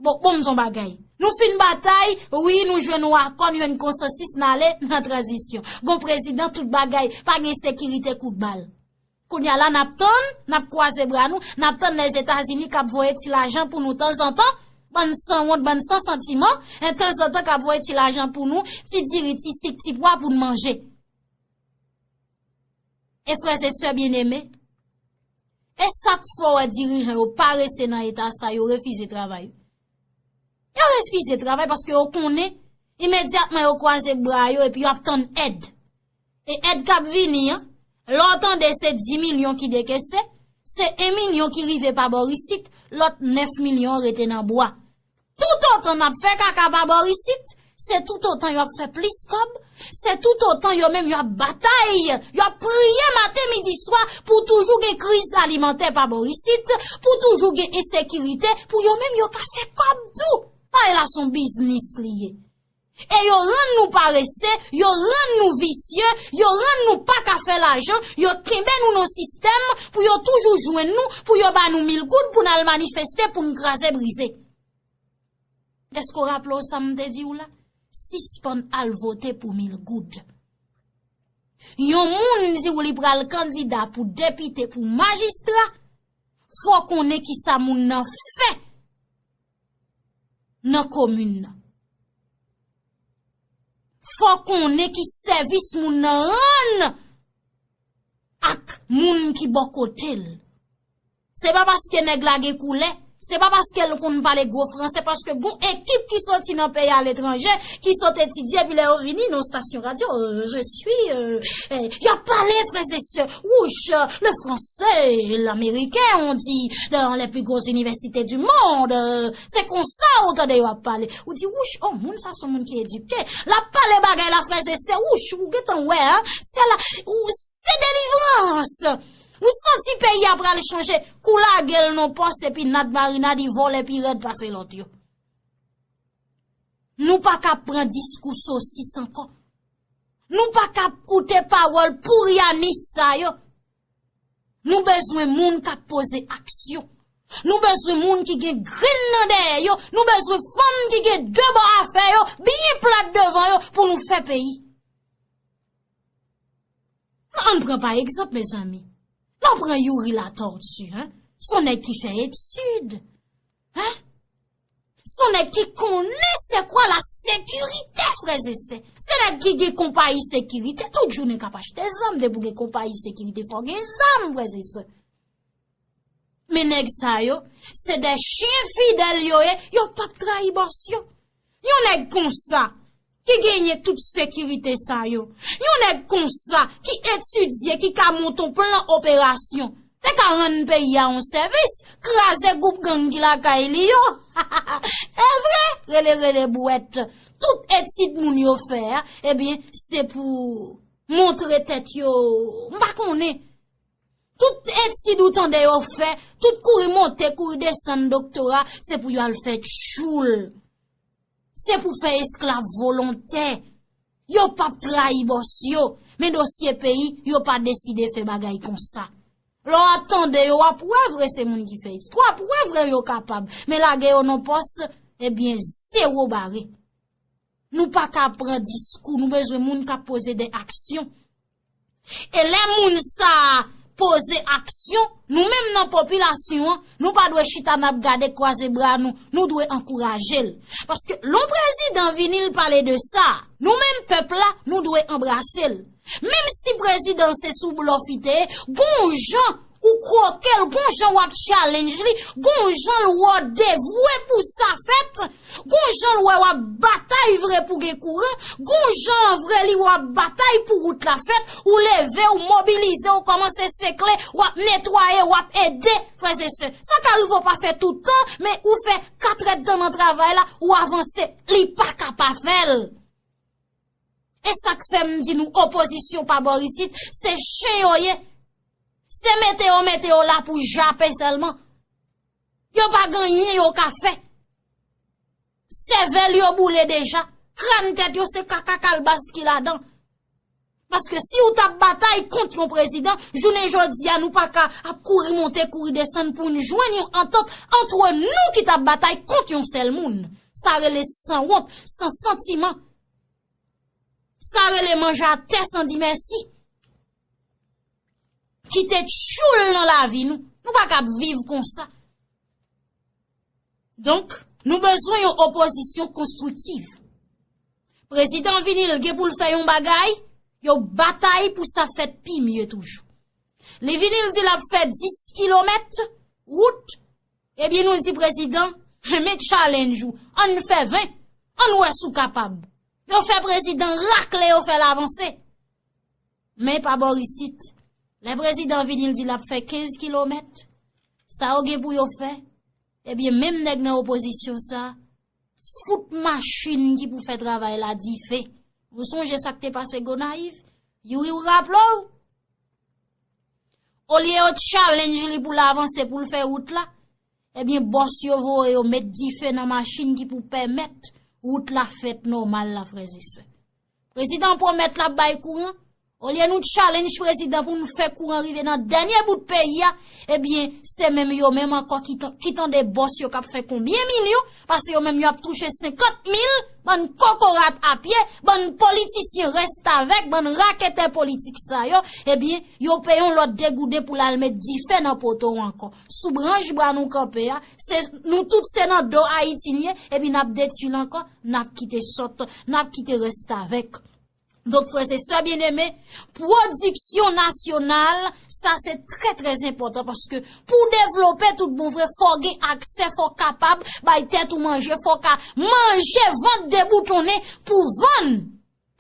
Bon, bon, m di w yon bagay. Nou fin batay, wi, nou jwenn yon akò, nou jwenn konsansis, n ale nan tranzisyon. Gon prezidan, tout bagay, pa gen sekirite, kout bal. Kounye a la, n ap tann, n ap kwaze bra nou, n ap tann Lèzetazini k ap voye ti lajan pou nou tanzantan, bann sanwont, bann san santiman, en tanzantan k ap voye ti lajan pou nou, ti diri, ti sik, ti pwa pou n manje. E frè e sè byeneme, e sa k fè w wè dirijan yo parese nan eta sa, yo refize travay. Yo refize travay paske yo konnen imedyatman yo kwaze bra yo epi yo ap tann èd. E èd k ap vini an, lè w tande se dis milyon ki dekese, se en milyon ki rive pa bò isit, lòt nèf milyon an rete nan bwa. Toutotan n ap fè kaka pa bò isit, se toutotan y ap fè plis kòb, se toutotan yo menm y ap batay, y ap priye maten, midi, swa pou toujou gen kriz alimantè pa bò isit, pou toujou gen ensekirite, pou yo menm yo ka fè kòb tou. Bagay la se yon biznis li ye. E yo rann nou parese, yo rann nou visye, yo rann nou pa ka fè lajan, yo kenbe nou nan sistèm pou yo toujou jwenn nou, pou yo ba nou mil goud pou n al manifeste, pou n kraze brize. Èske w raple w sa m te di w la? Sispann al vote pou mil goud. Yon moun di w li pral kandida pou depite, pou majistra, fò w konnen kisa moun nan fè nan komin nan. Fò w konnen ki sèvis moun nan rann ak moun ki bò kote l. Se pa paske nèg la gen koulè, se pa paske l konn pale gwo fransè, paske gon ekip ki soti nan peyi aletranje, ki sot etidye, epi lè yo vini nan stasyon radyo, euh, je suis, euh, eh, y ap pale, frè e sè, wouch, euh, le français, l'américain, on dit, dans les plus grosses universités du monde, euh, se konsa ou tande yo ap pale. Ou di, wouch, oh, moun sa se yon moun ki edike. L ap pale bagay la, frè e sè, wouch, ou gentan wè, hein, se la, ou, se delivrans. Ou santi peyi a pral chanje, kou lage l nan pòs epi nad marinad, li vole pi rèd pase lòt yo. Nou pa ka pran diskou sosis ankò. Nou pa ka koute pawòl pouryanis sa yo. Nou bezwen moun k ap poze aksyon. Nou bezwen moun ki gen grenn nan dèyè yo. Nou bezwen fanm ki gen de bò afè yo byen plat devan yo pou nou fè peyi. Ann pran pa egzanp, mezanmi. Lè w pran Youri Latortue, hein? Se yon nèg ki fè etid. Hein? Se yon nèg ki konnen se kwa la sekirite, frè e sè. Se nèg ki gen konpayi sekirite. Tout jounen k ap achte zam, depi w gen konpayi sekirite, fò w gen zam, frè e sè. Men nèg sa yo, se de chen fidèl yo ye, yo p ap trayi bòs yo. Yon nèg konsa, ki genyen tout sekirite sa yo, yon nèg konsa, ki etidye, ki ka monte yon plan operasyon, te ka rann peyi a yon sèvis, kraze gwoup gang ki lakay li yo. E vre, rele, rele bwèt. Tout etid moun yo fè a, ebyen, se pou montre tèt yo, m pa konnen. Tout etid ou tande yo fè, tout kouri monte, kouri desann doktora, se pou yo al fè tchoul. Se pou fè esklav volontè. Yo p ap trayi bòs yo, men dosye peyi, yo pa deside fè bagay konsa. Lè w ap tande yo, w ap wè vre se moun ki fè etid. W ap wè vre yo kapab, men lage yo nan pòs, ebyen, zewo bare. Nou pa ka pran diskou, nou bezwen moun k ap poze de aksyon. E lè moun sa a poze aksyon, nou menm nan popilasyon an, nou pa dwe chita n ap gade kwaze bra nou, nou dwe ankouraje l. Paske lè yon prezidan vini l pale de sa, nou menm pèp la, nou dwe anbrase l. Menm si prezidan se sou blòf li te ye, gon jan ou kwoke l, gon jan w ap challenge li, gon jan l wè w devwe pou sa fèt, gon jan l wè w ap batay vre pou gen kouran, gon jan vre li wè w ap batay pou wout la fèt, ou leve, ou mobilize, ou kòmanse sekle, w ap netwaye, w ap ede, frè e sè. Sa ka rive w pa fè tout tan, men ou fè katrèdtan nan travay la, ou avanse, li pa ka pa fè l. E sa k fè m di nou opozisyon pa bò isit, se chen yo ye. Se mete yo mete yo la pou jape sèlman. Yo pa gen anyen yo ka fè. Sèvèl yo boule deja. Kràn tèt yo se kaka kalbas ki ladan. Paske si ou t ap batay kont yon prezidan, jounen jodi a nou pa ka ap kouri monte, kouri desann pou n jwenn yon antant antre nou ki t ap batay kont yon sèl moun. Sa rele sanwont, san santiman. Sa rele manje atè san di mèsi. Kite tchoul nan lavi nou. Nou pa ka ap viv konsa. Donk, nou bezwen yon opozisyon konstriktiv. Prezidan vini, l gen pou l fè yon bagay, yo batay pou sa fèt pi mye toujou. Li vini, l di l ap fè dis kilomèt wout, ebyen nou di prezidan, men challenge ou, ann fè ven, ann wè si w kapab. Yo fè prezidan rakle, yo fè l avanse. Men pa bò isit. Lè prezidan vini, l di l ap fè kenz kilomèt. Sa yo gen pou yo fè, ebyen, menm nèg nan opozisyon sa, fout machin ki pou fè travay la dife. Ou sonje sa k te pase Gonayiv? Youri, ou raple w? Olye yo challenge li pou l avanse, pou l fè wout la, ebyen, bòs yo voye yo met dife nan machin ki pou pèmèt wout la fèt nòmal la, frè e sè. Prezidan pwomèt l ap bay kouran. Olye nou challenge prezidan pou nou fè kouran rive nan dènye bout peyi a, ebyen, se menm yo menm ankò ki tan-, ki tande bòs yo k ap fè konbyen milyon, paske yo menm yo ap touche senkant mil, bann kokorat a pye, bann politisyen restavèk, bann raketè politik sa yo, ebyen, yo peye yon lòt degouden pou l al met dife nan poto ankò. Sou branch bwa nou kanpe a, se, nou tout se nan do Ayiti n ye, epi n ap detwi l ankò, n ap kite sòt, n ap kite restavèk. Donk, frè e sè byeneme, pwodiksyon nasyonal, sa se trè, trè enpòtan, paske pou w devlope tout bon vre, fò w gen aksè, fò w kapab bay tèt ou manje, fò w ka manje vant deboutonnen pou w vann.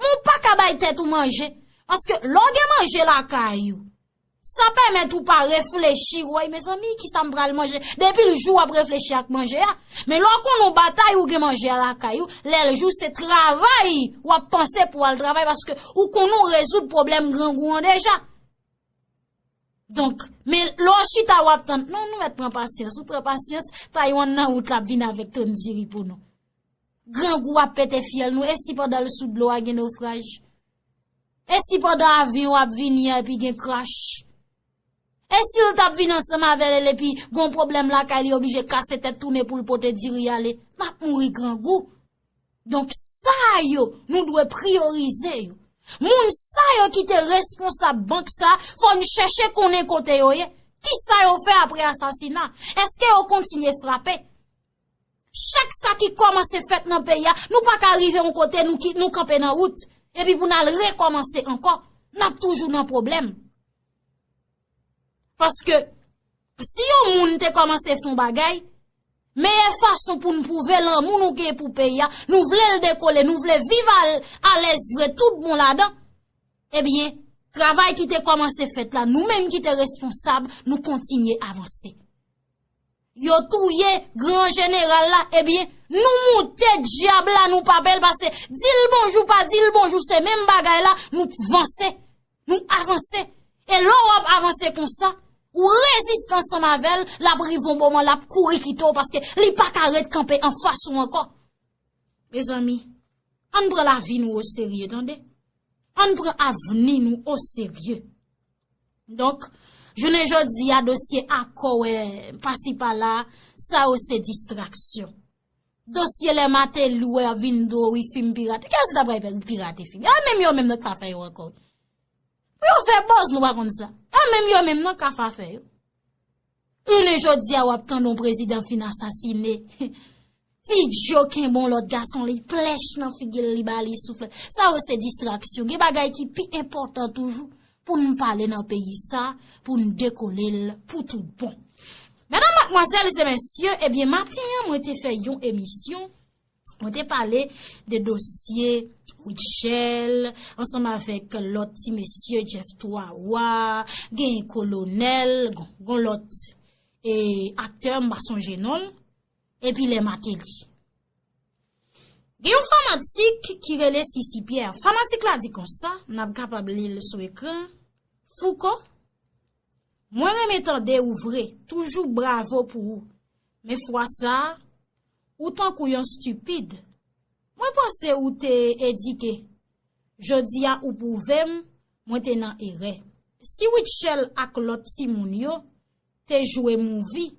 Men w pa ka bay tèt ou manje, paske lè w gen manje lakay ou, sa pèmèt ou pa reflechi, woy, mezanmi, kisa m pral manje? Depi l jou w ap reflechi ak manje a. Men lè w konnen w batay, ou gen manje a lakay ou, lè l jou se travay w ap panse pou w al travay, paske ou konnen w rezoud pwoblèm grangou an deja. Donk, men lè w chita w ap tann, non, nou mèt pran pasyans, ou pran pasyans, Taiwan nan wout la ap vin avèk ton diri pou nou. Grangou ap pete fyèl nou, e si pandan l sou dlo a gen nofraj? E si pandan avyon ap vini an epi gen krach? E si l t ap vin ansanm avè l epi gon pwoblèm lakay li oblije kase tèt tounen pou l pote diri ale? N ap mouri grangou. Donk sa yo, nou dwe priyorize yo. Moun sa yo ki te responsab bank sa, fò n chèche konnen kote yo ye. Kisa yo fè apre asasina? Èske yo kontinye frape? Chak sa ki kòmanse fèt nan peyi a, nou pa ka rive yon kote nou ki, nou kanpe nan wout, epi pou n al rekòmanse ankò, n ap toujou nan pwoblèm. Paske Si yon moun te kòmanse fè yon bagay, meyè fason pou n pwouve lanmou nou gen pou peyi a, nou vle l dekole, nou vle viv al-, alèz vre, tout bon ladan, ebyen, travay ki te kòmanse fèt la, nou menm ki te responsab, nou kontinye avanse. Yo touye gran jeneral la, ebyen, nou moute dyab la, nou pa pè l pase. Di l bonjou, pa di l bonjou, se menm bagay la, nou vanse, nou avanse. E lè w ap avanse konsa, ou reziste ansanm avè l, l ap rive yon moman, l ap kouri kite w, paske li pa ka ret kanpe anfas ou ankò. Mezanmi, ann pran lavi nou oserye, tande. Ann pran avni nou oserye. Donk, jounen jodi a, dosye akò, wè, pasi pala, sa yo se distraksyon. Dosye lè Martelly, wè, ap vin di w wi fim pirate. Kiyès ki ta pral pirate fim? E menm yo menm nan ka fè yo ankò. Pou yo fè buzz, nou pa konn sa. E menm yo menm nan ka fè yo. Jounen jodi a, w ap tande yon prezidan fin asasine. Ti Djo kenbe yon lòt gason, li plèch nan figi l, li ba li souflèt. Sa yo se distraksyon. Gen bagay ki pi enpòtan toujou pou n pale nan peyi sa, pou n dekole l pou tout bon. Medam, madmwazèl e mesye, ebyen, maten an, mwen te fè yon emisyon, mwen te pale de dosye Rutshelle, ansanm avèk lòt ti mesye, Jeff Twawa, gen kolonèl, gon, gon lòt, e, aktè, m pa sonje non l, epi lè Martelly. Gen yon fanatik ki rele Sisi Pierre. Fanatik la di konsa, n ap kapab li l sou ekran. Fouco, mwen renmen tande ou vre, toujou bravo pou ou. Men fwa sa a, ou tankou yon stipid. Mwen panse ou te edike. Jodi a ou pwouve m, mwen te nan erè. Si Rutshelle ak lòt timoun yo te jwe movie,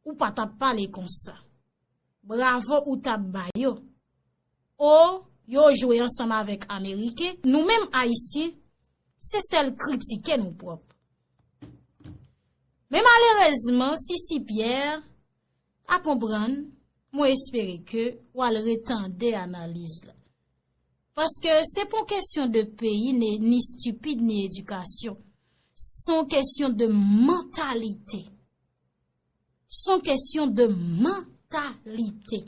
ou pa t ap pale konsa. Bravo ou t ap ba yo. O, yo jwe ansanm avèk Ameriken. Nou menm Ayisyen, se sèl kritike nou pwòp. Men malerezman, Sisi Pierre pa konprann, mwen espere ke w al retande analiz la. Paske se pa yon kesyon de peyi, ni, ni stipid, ni edikasyon. Se yon kesyon de mantalite. Se yon kesyon de mantalite.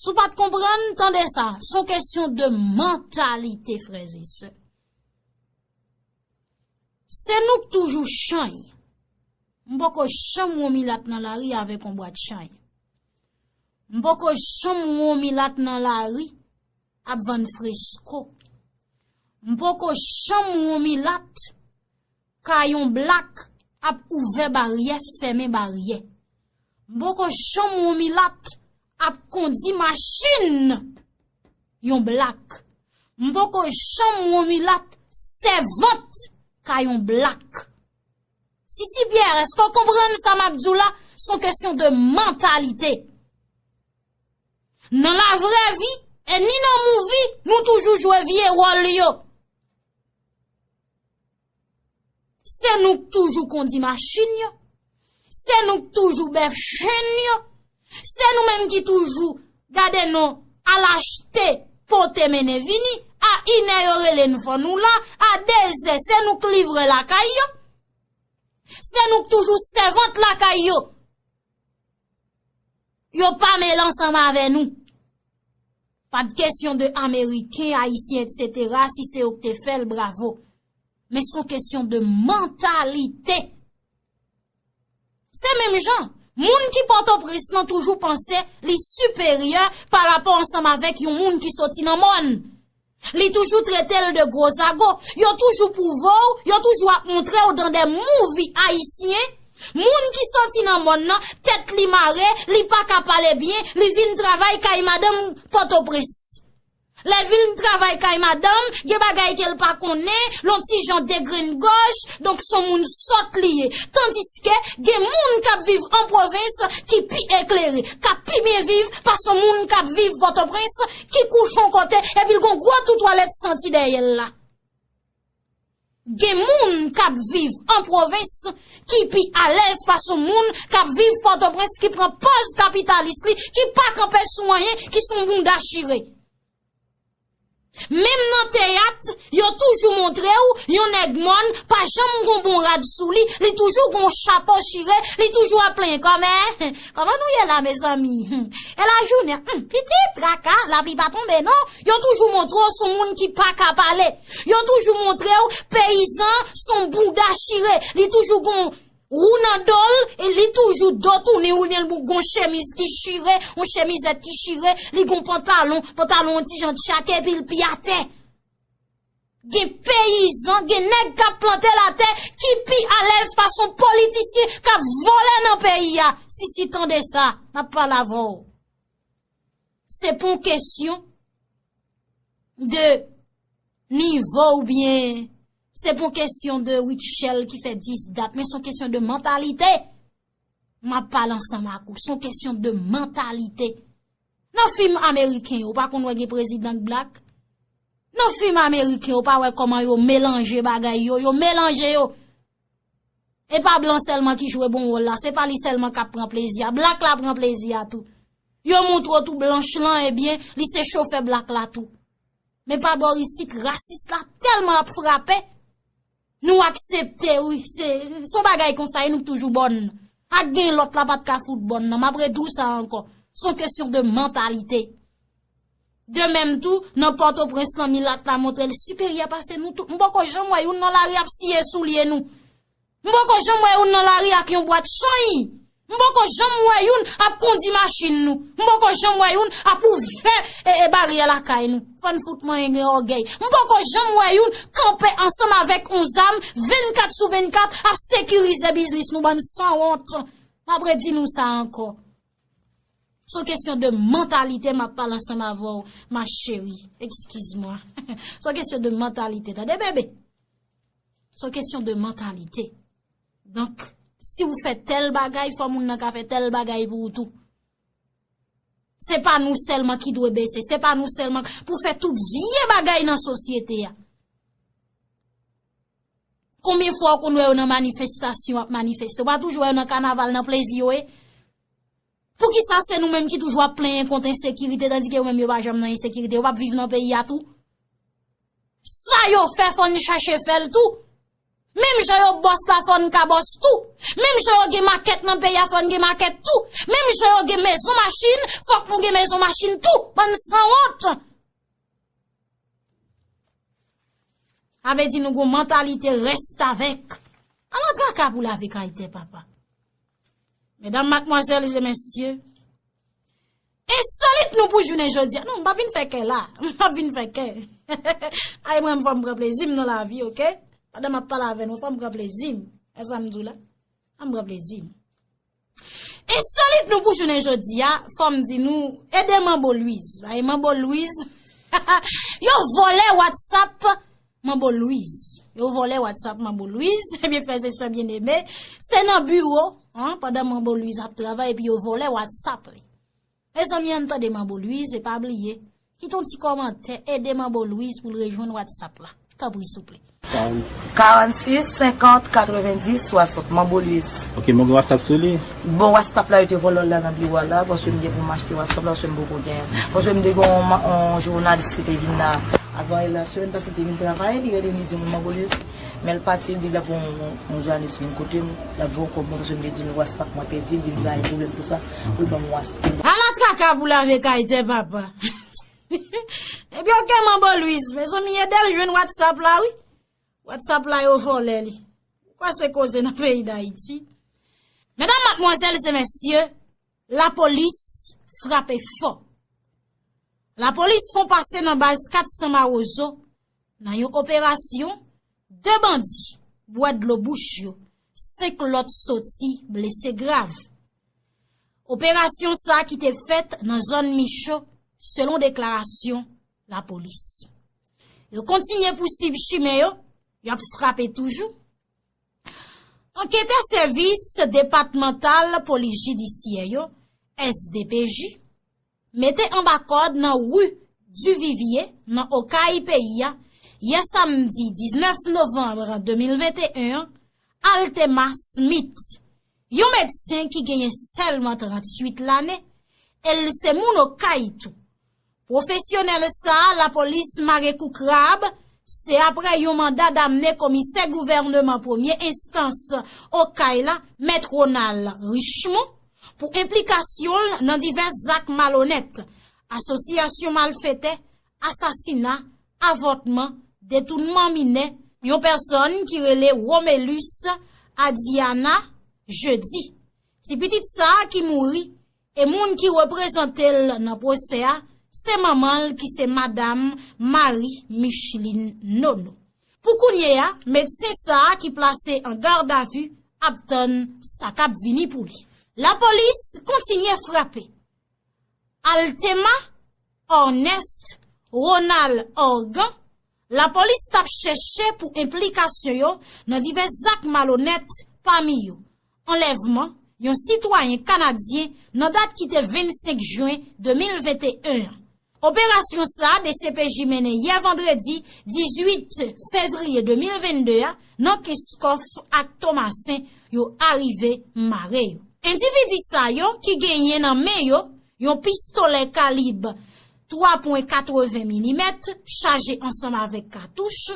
Si w pa t konprann, tande sa. Se yon kesyon de mantalite, frè e sè. Se nou k toujou chany. M poko janm wè yon milat nan lari avèk yon bwat chany. M poko janm wè yon milat nan lari ap vann fresko. M poko janm wè yon milat kay yon blak ap ouvè baryè, fèmen baryè. M poko janm wè yon milat ap kondi machin yon blak. M poko janm wè yon milat sèvant kay yon blak. Sisi Pierre, èske w konprann sa m ap di w la? Se yon kesyon de mantalite. Nan lavre vi, e ni nan movie, nou toujou jwe vye wòl yo. Se nou k toujou kondi machin yo. Se nou k toujou bèf chenn yo. Se nou menm ki toujou gade nou al achte, pote, mennen vini. A inè yo rele n fò nou la. A dezè, se nou k livre lakay yo. Se nou k toujou sèvant lakay yo. Yo pa mele ansanm avè nou. Pa t kesyon de Ameriken, Ayisyen, etsetera. Si se yo k te fè l, bravo. Men se yon kesyon de mantalite. Se menm jan, moun ki Pòtoprens lan toujou panse li siperyè pa rapò ansanm avèk yon moun ki soti nan mòn. Li toujou trete l de gwo zago. Yo toujou pwouve w, yo toujou ap montre w dan de movie ayisyen. Moun ki soti nan mòn nan, tèt li mare, li pa ka pale byen, li vin travay kay madanm Pòtoprens. Lè l vin travay kay madanm, gen bagay ke l pa konnen, l on ti jan degrengòch, donk se on moun sòt li ye. Tandiske gen moun k ap viv an pwovens ki pi eklere, k ap pi byen viv pase on moun k ap viv Pòtoprens, ki kouche on kote, epi l gon gwo twou twalèt santi dèyè l la. Gen moun k ap viv an pwovens ki pi alèz pase on moun k ap viv Pòtoprens, ki pran pòz kapitalis li, ki pa kanpe sou anyen, ki se on bounda chire. Menm nan teyat, yo toujou montre w yon nèg mòn pa janm gon bon rad sou li, li toujou gon chapo chire, li toujou ap plenyen kòmè. Kòman nou ye la, mezanmi? Hmm. E lajounen, hmm, pitit traka, lapli pa tonbe non. Yo toujou montre w s on moun ki pa ka pale. Yo toujou montre w peyizan s on bouda chire. Li toujou gon wou nan do l, e li toujou do tounen, oubyen l gon chemiz ki chire, yon chemizèt ki chire, li gon pantalon, pantalon yon ti jan tchake, epi l pye atè. Gen peyizan, gen nèg k ap plante latè ki pi alèz pase yon politisyen k ap vòlè nan peyi a. Si, si, tande sa, n ap pale avè w. Se pa yon kesyon de nivo oubyen se pa yon kesyon de Rutshelle ki fè dis dat, men se yon kesyon de mantalite. M ap pale ansanm ak ou, se yon kesyon de mantalite. Nan fim ameriken yo, ou pa konn wè gen prezidan k blak? Nan fim ameriken yo, ou pa wè kòman yo melanje bagay yo, yo melanje yo. E pa blan sèlman ki jwe bon wòl la, se pa li sèlman k ap pran plezi a. Blak la pran plezi a tou. Yo montre w tou blanch lan, ebyen, li se chofè blak la tou. Men pa bò isit, rasis la tèlman ap frape, nou aksepte, wi. Se, se yon bagay konsa, e nou k toujou bòn. Ak gen lòt la pa t ka fout bòn nan. M ap redi w sa ankò. Se yon kesyon de mantalite. De menm tou, nan Pòtoprens lan, milat la montre l siperyè pase nou tout. M poko janm wè youn nan lari ap siye soulye nou. M poko janm wè youn nan lari ak yon bwat chany. M poko janm wè youn ap kondi machin nou. M poko janm wè youn ap ouvè, e, e, baryè lakay nou. Fò n fout manyen gen ògèy. M poko janm wè youn kanpe ansanm avèk yon zam vennkat sou vennkat ap sekirize biznis nou, bann sanwont. M ap redi nou sa ankò. Se yon kesyon de mantalite m ap pale ansanm avè w, ma chérie. Excuse-moi. Se yon kesyon de mantalite, tande, bebe? Se yon kesyon de mantalite. Donk, si w fè tèl bagay, fò moun nan ka fè tèl bagay pou ou tou. Se pa nou sèlman ki dwe bese, se pa nou sèlman pou fè tout vye bagay nan sosyete a. Konbyen fwa w konn wè yo nan manifestasyon ap manifeste? Ou pa toujou wè yo nan kanaval, nan plezi yo ye? Poukisa se nou menm ki toujou ap plenyen kont ensekirite, tandike yo menm yo pa janm nan ensekirite, yo p ap viv nan peyi a tou? Sa yo fè, fò n chache fè l tou. Menm jan yo bòs la, fò n ka bòs tou. Menm jan yo gen makèt nan peyi a, fò n gen makèt tou. Menm jan yo gen mezon machin, fòk nou gen mezon machin tou. Bann sanwont. Sa vle di nou gon mantalite restavèk. Ala traka pou lave kay tè papa. Medam, madmwazèl e mesye, ensolit nou pou jounen jodi a. Non, m pa vin fè kè la. M pa vin fè kè. Ay, mwen, fò m pran plezi m nan lavi, oke? Pandan m ap pale avè nou, fò m pran plezi m. E sa m di w la? Fò m pran plezi m. Ensolit nou pou jounen jodi a, fò m di nou, ede Manbo Louise. Bay Manbo Louise. Yo vòlè WhatsApp Manbo Louise. Yo vòlè WhatsApp Manbo Louise. Ebyen, frè e sè byeneme, se nan biwo, an, pandan Manbo Louise ap travay, epi yo vòlè WhatsApp li. Mezanmi, ann tande Manbo Louise, e pa bliye, kite yon ti kòmantè, ede Manbo Louise pou l rejwenn WhatsApp la. Tanpri, souple. Karannsis, senkant, katrevenndis, swasant, Manbo Louise. Ok, mwen gen WhatsApp sou li. Bon, WhatsApp la, yo te vòlè l la nan biwo a la, paske m gen pou m achte WhatsApp la, paske m poko gen. Paske m te gen yon ma-, yon jounalis ki te vin la avan lasèmen pase, te vin travay, li rele m, li di m, Manbo Louise, men l pati, li di l ap yon, yon, yon jounalis vin kote m, l ap voye kòb mwen, paske m te di l WhatsApp mwen pèdi, li di m pa gen pwoblèm pou sa, pou l ban m WhatsApp. Ala traka pou lave kay tè papa. Epi ok, Manbo Louise, mezanmi, ede l jwenn WhatsApp la, wi. WhatsApp la, yo vòlè li. Ou kwè se koze nan peyi Dayiti? Medam, madmwazèl e mesye, lapolis frape fò. Lapolis fè yon pase nan baz kat san Mawozo, nan yon operasyon, de bandi bwè dlo bouch yo, senk lòt soti blese grav. Operasyon sa a ki te fèt nan zòn Micho, selon deklarasyon lapolis. Yo kontinye pouswiv chimen yo, y ap frape toujou. Anketè Sèvis Depatmantal Polis Jidisyè yo, S D P J, mete anba kòd nan ri Duvivier, nan Okay peyi a, yè samdi diznèf novanm de mil venteyen an, Altema Smith, yon medsen ki genyen sèlman tranntuit lane, e l se moun Okay tou. Pwofesyonèl sa a, lapolis mare kou krab, se aprè yon manda damne komisè gouvènman premye enstans Okay la, Mèt Ronald Richemond, pou enplikasyon l nan divès zak malonèt, asosyasyon malfetè, asasina, avòtman, detounman minè, yon pèsòn ki rele Romelus Adiana Jeudi. Ti pitit sa a ki mouri, e moun ki reprezante l nan pwosè a, se manman l ki se madam Marie Micheline Nono. Pou kounye a, medsen sa a ki plase an gadavi ap tann sa k ap vini pou li. Lapolis kontinye frape. Altema, Ornest, Ronald Organ, lapolis t ap chèche pou enplikasyon yo nan divès zak malonèt, pami yo anlèvman yon sitwayen kanadyen nan dat ki te vennsenk jen de mil venteyen an. Operasyon sa a, D C P J mennen yè vandredi dizuit fevriye de mil vennde a nan Kenskòf ak Tomasen, yo arive mare yo. Endividi sa yo ki genyen nan men yo yon pistolè kalib twa pwen katreven milimèt chaje ansanm avèk katouch.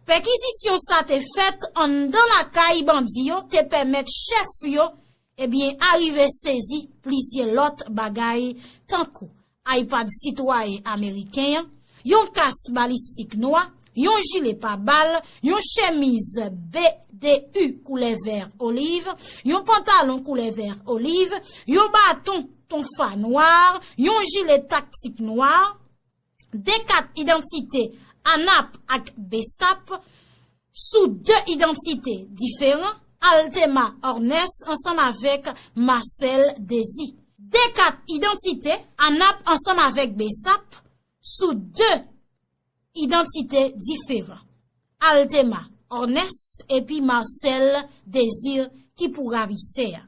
Pèkizisyon sa te fèt anndan lakay bandi yo te pèmèt chèf yo, ebyen, arive sezi plizyè lòt bagay tankou iPad sitwayen ameriken an, yon kas balistik nwa, yon jile pabal, yon chemiz B D U koulè vè oliv, yon pantalon koulè vè oliv, yon baton tonfa nwa, yon jile taktik nwa, de kat idantite ANAP ak BSAP, sou de idantite diferan, Altema Ornès ansanm avèk Marcel Désir. De kat idantite ANAP ansanm avèk BSAP sou de idantite diferan. Altema Ornès epi Marcel Désir ki pou ravisè a.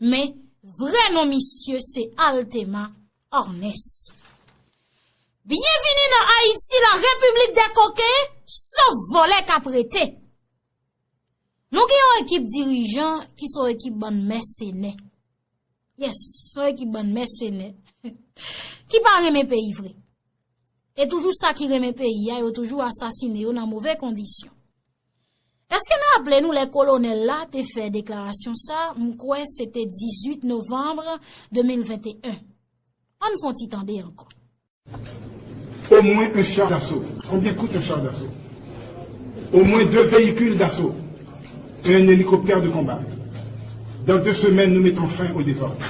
Men, vrè non misye se Altema Ornès. Byenvini nan Ayiti, la Repiblik dè koken, sof vòlè k ap rete. Nou gen yon ekip dirijan ki se yon ekip bann mèsenè. Yes, se yon ekip bann mèsenè ki pa renmen peyi vre. E toujou sa ki renmen peyi a, yo toujou asasine yo nan move kondisyon. Èske n raple nou lè kolonèl la te fè deklarasyon sa, m kwè se te dizuit novanm de mil venteyen. Ann fè yon ti tande ankò. Au moins un char d'assaut. Combien coûte un char d'assaut ? Au moins deux véhicules d'assaut et un hélicoptère de combat. Dans deux semaines, nous mettons fin au désordre.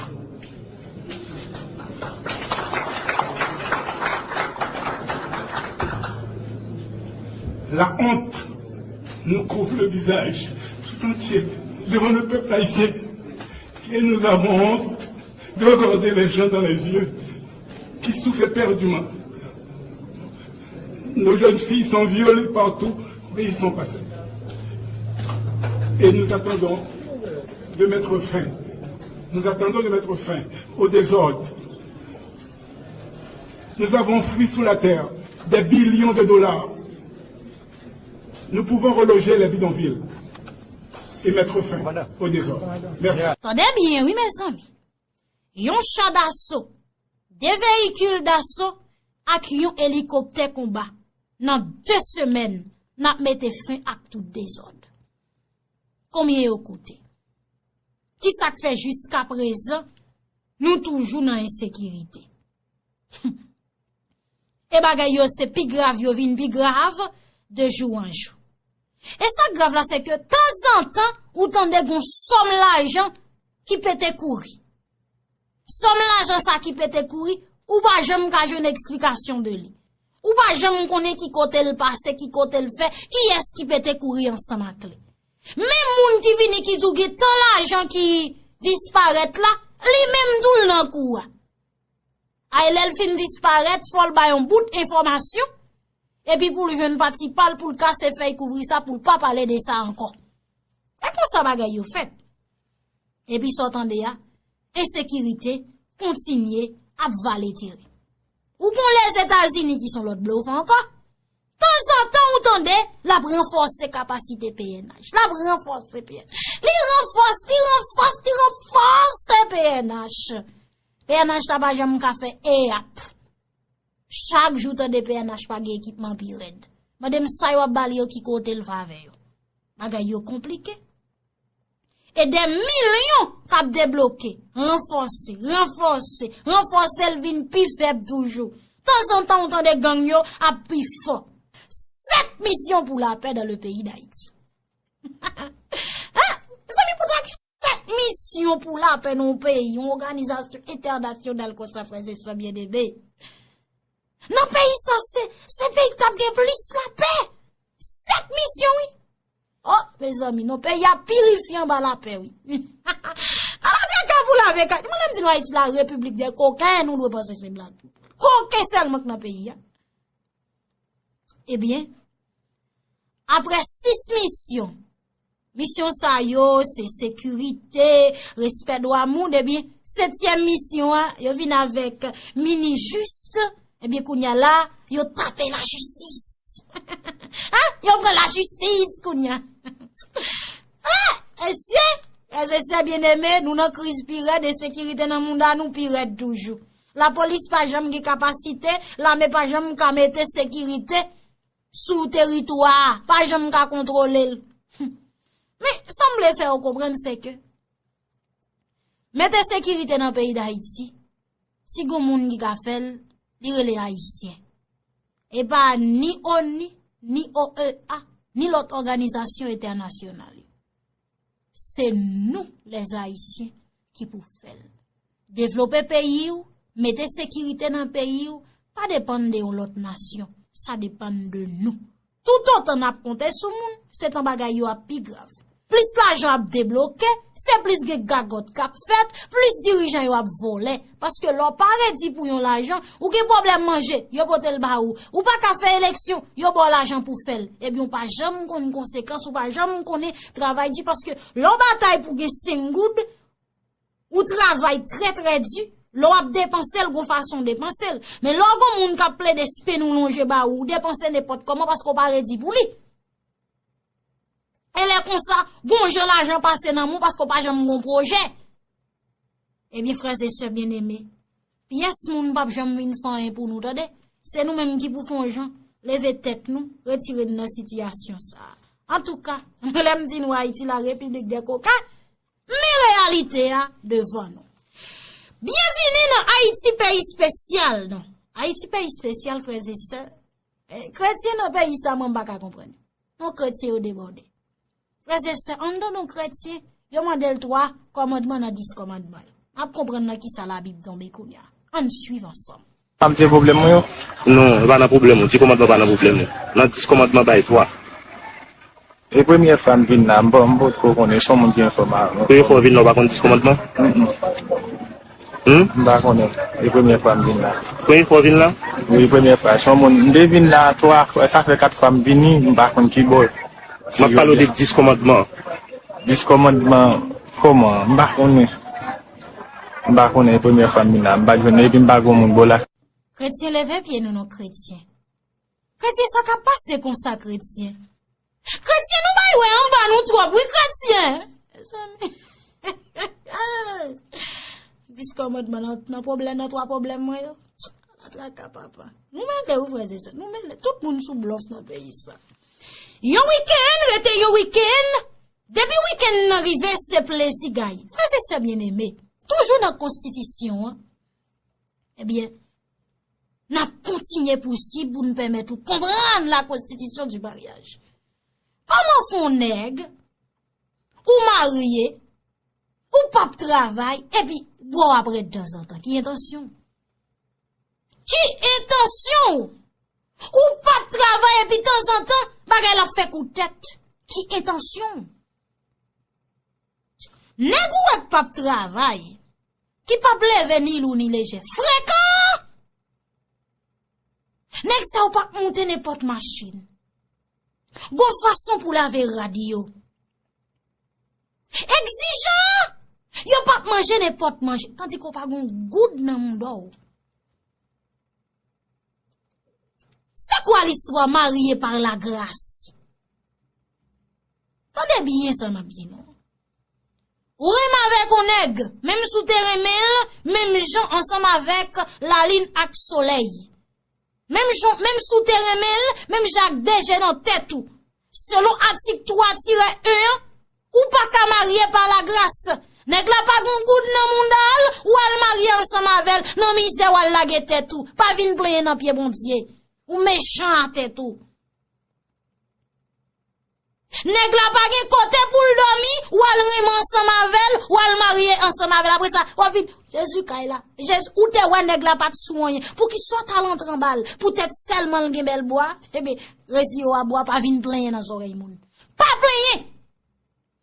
La honte nous couvre le visage tout entier devant le peuple haïtien et nous avons honte de regarder les gens dans les yeux qui souffrent éperdument. Nos jeunes filles sont violées partout où ils sont passées. Et nous attendons de mettre fin. Nous attendons de mettre fin au désordre. Nous avons foui sous la terre des billions de dollars. Nous pouvons reloger les bidonvilles et mettre fin au désordre. Merci. Tande byen wi mezanmi. Yon cha daso, de veyikil daso ak yon elikoptè konba. Nan de semèn, n ap mete fen ak tout dezòd. Konbyen yo koute? Kisa k fè jiskaprezan nou toujou nan ensekirite? E bagay yo se pi grav, yo vin pi grav de jou an jou. E sa k grav la se ke tanzantan ou tande gon sòm lajan ki pete kouri. Sòm lajan sa ki pete kouri, ou pa janm ka jwenn eksplikasyon de li. Ou pa janm konnen ki kote l pase, ki kote l fè, kiyès ki pete kouri ansanm ak li. Men moun ki vini ki di w gen tan lajan ki disparèt la, li menm tou l nan kou a. Ay lè l fin disparèt, fò l bay yon bout enfòmasyon, epi pou l jwenn pati pa l, pou l kase fèy kouvri sa, pou l pa pale de sa ankò. E konsa bagay yo fèt. Epi sa w tande a, ensekirite kontinye ap vale teren. Ou gon Lèzetazini ki se yon lòt blofè ankò. Tanzantan ou tande l ap ranfòse kapasite P N H. L ap ranfòse P N H. Li ranfòse, li ranfòse, li ranfòse P N H. P N H la pa janm ka fè e ap. Chak jou tande P N H pa gen ekipman pi rèd. Mande m sa yo ap ba li yo ki kote l va avè yo. Bagay yo konplike. E de milyon k ap debloke, ranfòse, ranfòse, ranfòse, l vin pi fèb toujou. Tanzantan ou tande gang yo ap pi fò. Sèt misyon pou lapè dans le pays d'Haïti. Mezanmi, pou ta gen sèt misyon pou lapè nan yon peyi, yon òganizasyon entènasyonal konsa, frè e sè byeneme. Nan peyi sa, se, se peyi k t ap gen plis lapè. Sèt misyon, wi. Oh, mezanmi, non, peyi a pirifye anba lapè, wi. Ala di ka pou lave kay. Mwen, lè m di nou Ayiti la repiblik dè koken, nou dwe panse se blag. Koken sèlman k nan peyi a. Ebyen, apre sis misyon, misyon sa yo, se sekirite, respè dwa moun, ebyen, setyèm misyon an, yo vin avèk mini jis, ebyen, kounye a la, yo tape lajistis. Hein? Yo pran lajistis kounye a. Ah, mesye, frè e sè byeneme, nou nan kriz pi rèd, ensekirite nan mond la, nou pi rèd toujou. Lapolis pa janm gen kapasite, lame pa janm ka mete sekirite sou teritwa a, pa janm ka kontwole l. Men, sa m vle fè yo konprann, se ke mete sekirite nan peyi Dayiti, si gon moun ki ka fè l, li rele Ayisyen. E pa ni ONI, ni O E A, ni lòt òganizasyon entènasyonal yo. Se nou, lèzayisyen, ki pou fè l. Devlope peyi w, mete sekirite nan peyi w, pa depann de yon lòt nasyon. Sa depann de nou. Toutotan n ap konte sou moun, se tan bagay yo ap pi grav. Plis lajan ap debloke, se plis gen gagòt k ap fèt, plis dirijan yo ap vòlè. Paske lè w pa redi pou yon lajan, ou gen pwoblèm manje, yo pote l ba ou. Ou pa ka fè eleksyon, yo ba w lajan pou fè l. Ebyen, ou pa janm konn konsekans, ou pa janm konnen travay di. Paske lè w batay pou gen senk goud, ou travay trè, trè di. Lè w ap depanse l, gon fason w depanse l. Men lè w gon moun k ap plede spend ou lonje ba ou, ou depanse nenpòt kòman paske w pa redi pou li. E lè konsa, gon jan lajan pase nan men w paske w pa janm gon pwojè. Ebyen, frè e sè byeneme, pyès moun p ap janm vin fè anyen pou nou, tande. Se nou menm ki pou fè yon jan, leve tèt nou, retire n nan sitiyasyon sa a. Antouka, lè m di nou Ayiti la repiblik dè koken, men reyalite a devan nou. Byenvini nan Ayiti peyi espesyal, non. Ayiti peyi espesyal, frè e sè. Eh, kretyen nan peyi sa, mwen m pa ka konprann. Non, kretyen yo debòde. Frè e sè, anndan non kretyen, yo mande l twa kòmandman nan dis kòmandman yo. N ap konprann nan kisa Labib tonbe kounye a. Ann swiv ansanm. Sa m te pwoblèm mwen yo? Non, e pa nan pwoblèm ou. Di kòmandman pa nan pwoblèm ou. Nan dis kòmandman bay twa. E premyè fwa m vin la, m pa, m potko konnen, se yon moun ki enfòme avè mwen. Premye fwa w vin la, w pa konn dis kòmandman? Mm, mm. Hmm? M pa konnen. E premyè fwa m vin la. Premye fwa w vin la? Wi, premyè fwa. Se yon moun, m te vin la twa fwa, sa fè kat fwa m vini, m pa konn ki bò. M ap pale w de dis kòmandman. Dis kòmandman, kòman? M pa konnen. M pa konnen, e premyè fwa m vin la. M pa t jwenn, epi m pa gon moun bò la. Kretyen, leve pye nou, non kretyen. Kretyen, sa k ap pase konsa, kretyen? Kretyen, nou bay wè anba nou twòp, wi, kretyen. Mezanmi. Dis kòmandman nan, nan pwoblèm, nan twa pwoblèm mwen yo. Ala traka, papa. Nou mele, wi, frè e sè. Nou mele. Tout moun sou blòf nan peyi sa. Yon wikenn rete yon wikenn. Depi wikenn nan rive, se plezi gaye. Frè e sè byeneme, toujou nan konstitisyon an, ebyen, n ap kontinye pousib pou n pèmèt ou konprann la constitution du mariage. Kòman fè yon nèg, ou marye, ou p ap travay, epi bò w ap rèd tanzantan? Ki entansyon w? Ki entansyon w? Ou p ap travay, epi tanzantan, bagay la ap fè kou tèt. Ki entansyon w? Nèg ou wè k p ap travay, ki p ap leve ni lou ni lejè, frekan! Nèg sa yo p ap monte nenpòt machin. Gon fason pou lave rad yo. Egzijan! Yo p ap manje nenpòt manje, tandike w pa gon goud nan mouda w. C'est quoi l'histoire marié par la grâce? Tande byen sa m ap di nou. Ou renmen avèk yon nèg, menm si w te renmen l, menm jan ansanm avèk lalin ak solèy. Menm jan, menm si w te renmen l, menm jan ak de je nan tèt ou. Selon atik twa tirè en an, ou pa ka marye pa lagras. Nèg la pa gen goud nan mouda l, w al marye ansanm avè l, nan mizè w al lage tèt ou. Pa vin plenyen nan pye Bondye. Ou mechan a tèt ou. Nèg la pa gen kote pou l dòmi, w al renmen ansanm avè l, w al marye ansanm avè l. Apre sa, w ap vin, Jezi kay la. Jezi, ou te wè nèg la pa t sou anyen. Poukisa w t al antre anba l? Poutèt sèlman l gen bèl bwa? Ebyen, reziye w a bwa, pa vin plenyen nan zòrèy moun. Pa plenyen!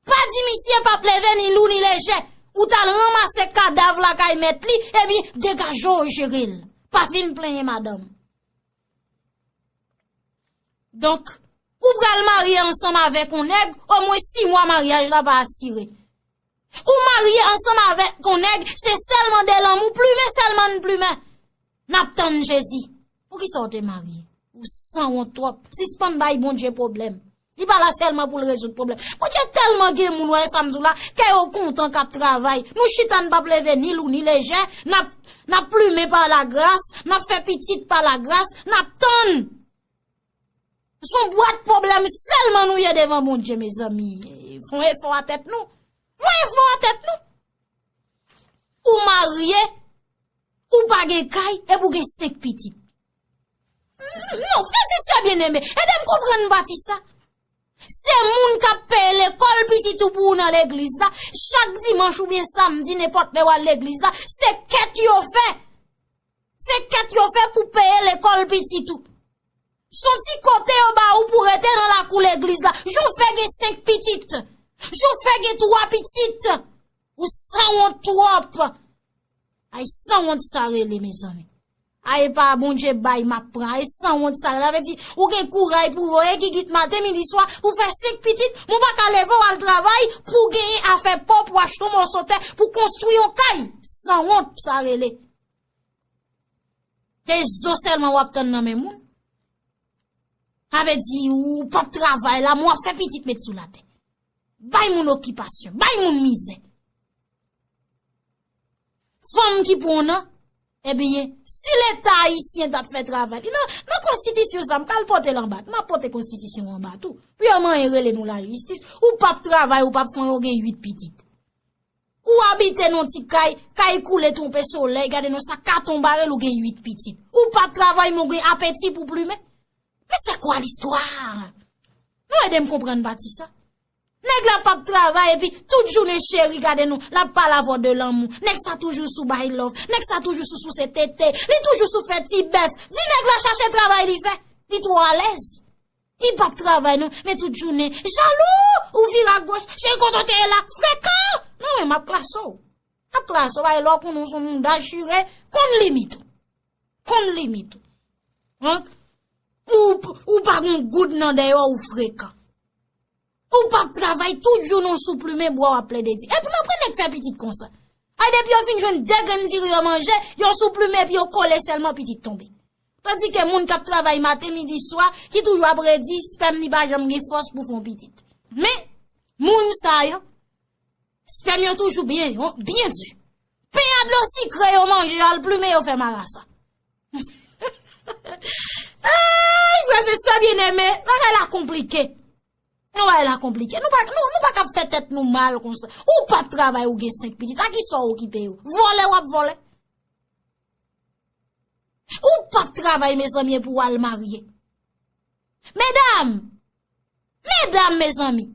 Pa di misye p ap leve ni lou ni lejè. Ou t al ranmase kadav lakay mèt li, ebyen, degaje w jere l. Pa vin plenyen madanm. Donk, ou pral marye ansanm avèk yon nèg, omwen sis mwa maryaj la pa asire. Ou marye ansanm avèk yon nèg, se sèlman de lanmou, plimen sèlman n plimen. N ap tann Jezi. Poukisa w te marye? Ou sanwont twòp. Sispann bay Bondye pwoblèm. Li pa la sèlman pou l rezoud pwoblèm. Bondye tèlman gen moun, wè sa m di w la, kè yo kontan k ap travay. Nou chita n p ap leve ni lou ni lejè, n ap, n ap plimen pa lagras, n ap fè pitit pa lagras, n ap tann. Se yon bwat pwoblèm sèlman nou ye devan Bondye, mezanmi. Fè yon efò a tèt nou. Fè yon efò a tèt nou. Ou marye, ou pa gen kay, epi w gen senk pitit. Non, frè e sè byeneme, ede m konprann pati sa. Se moun k ap peye lekòl pitit ou pou ou nan legliz la. Chak dimanch oubyen samdi, nenpòt lè w al legliz la, se kèt yo fè. Se kèt yo fè pou peye lekòl pitit ou. Se yon ti kote yo ba ou pou rete nan lakou legliz la. Jan w fè gen senk pitit. Jan w fè gen twa pitit. Ou sanwont twòp. Ay, sanwont sa rele, mezanmi. Ay, e pa Bondye bay m ap pran. Ay, sanwont sa rele. Sa vle di, ou gen kouray pou voye gigit maten, midi, swa, pou fè senk pitit, men w pa ka leve w al travay pou w genyen afè pa w pou achte yon moso tè, pou konstwi yon kay. Sanwont sa rele. Se zo sèlman w ap tann nan men moun. Sa vle di, ou p ap travay la, men w ap fè pitit met sou latè. Bay moun okipasyon, bay moun mizè. Fanm ki pran w nan, ebyen, si Leta ayisyen t ap fè travay li, nan, nan konstitisyon sa, m pral pote l anba, n ap pote konstitisyon an anba tou. Pou yo manyen rele nou lajistis, ou p ap travay, ou p ap fè anyen, ou gen uit pitit. Ou abite nan yon ti kay, kay koule twonpe solèy, gade non sa katon barel ou gen uit pitit. Ou p ap travay men w gen apeti pou plimen. Mais c'est quoi l'histoire? Non, ede m konprann pati sa. Nèg la p ap travay epi tout jounen cheri gade non, l ap pale avè w de lanmou. Nèg sa toujou sou bay love, nèg sa toujou sou souse tete, li toujou sou fè ti bèf. Di nèg la chache travay li fè, li twò alèz. Li p ap travay non, men tout jounen. Jalou! Ou vire agoch, cheri kote w te ye la? Frekan! Non, men m ap klase w. M ap klase w, bay lè w konnen w se yon moun dachire, konn limit ou. Konn limit ou. Donk, ou, ou pa gen goud nan dèyè w, ou frekan. Ou p ap travay tout jounen w sou plimen bwa w ap plede di. Epi nan pran nèg fè pitit konsa. Ay depi yo fin jwenn de grenn diri yo manje, yo sou plimen epi yo kole sèlman pitit tonbe. Tandike moun k ap travay maten, midi, swa, ki toujou ap redi, spèm li pa janm gen fòs pou fè yon pitit. Men, moun sa yo, spèm yo toujou byen, byen di. Pen a dlo sikre yo manje, yo al plimen, yo fè marasa. Ay, frè e sè byeneme, bagay la konplike. Non, bagay la konplike. Nou pa, nou, nou pa ka ap fè tèt nou mal konsa. Ou p ap travay, ou gen senk pitit. A kisa w okipe yo? Vòlè w ap vòlè? Ou p ap travay, mezanmi, epi w al marye. Medam! Medam, mezanmi!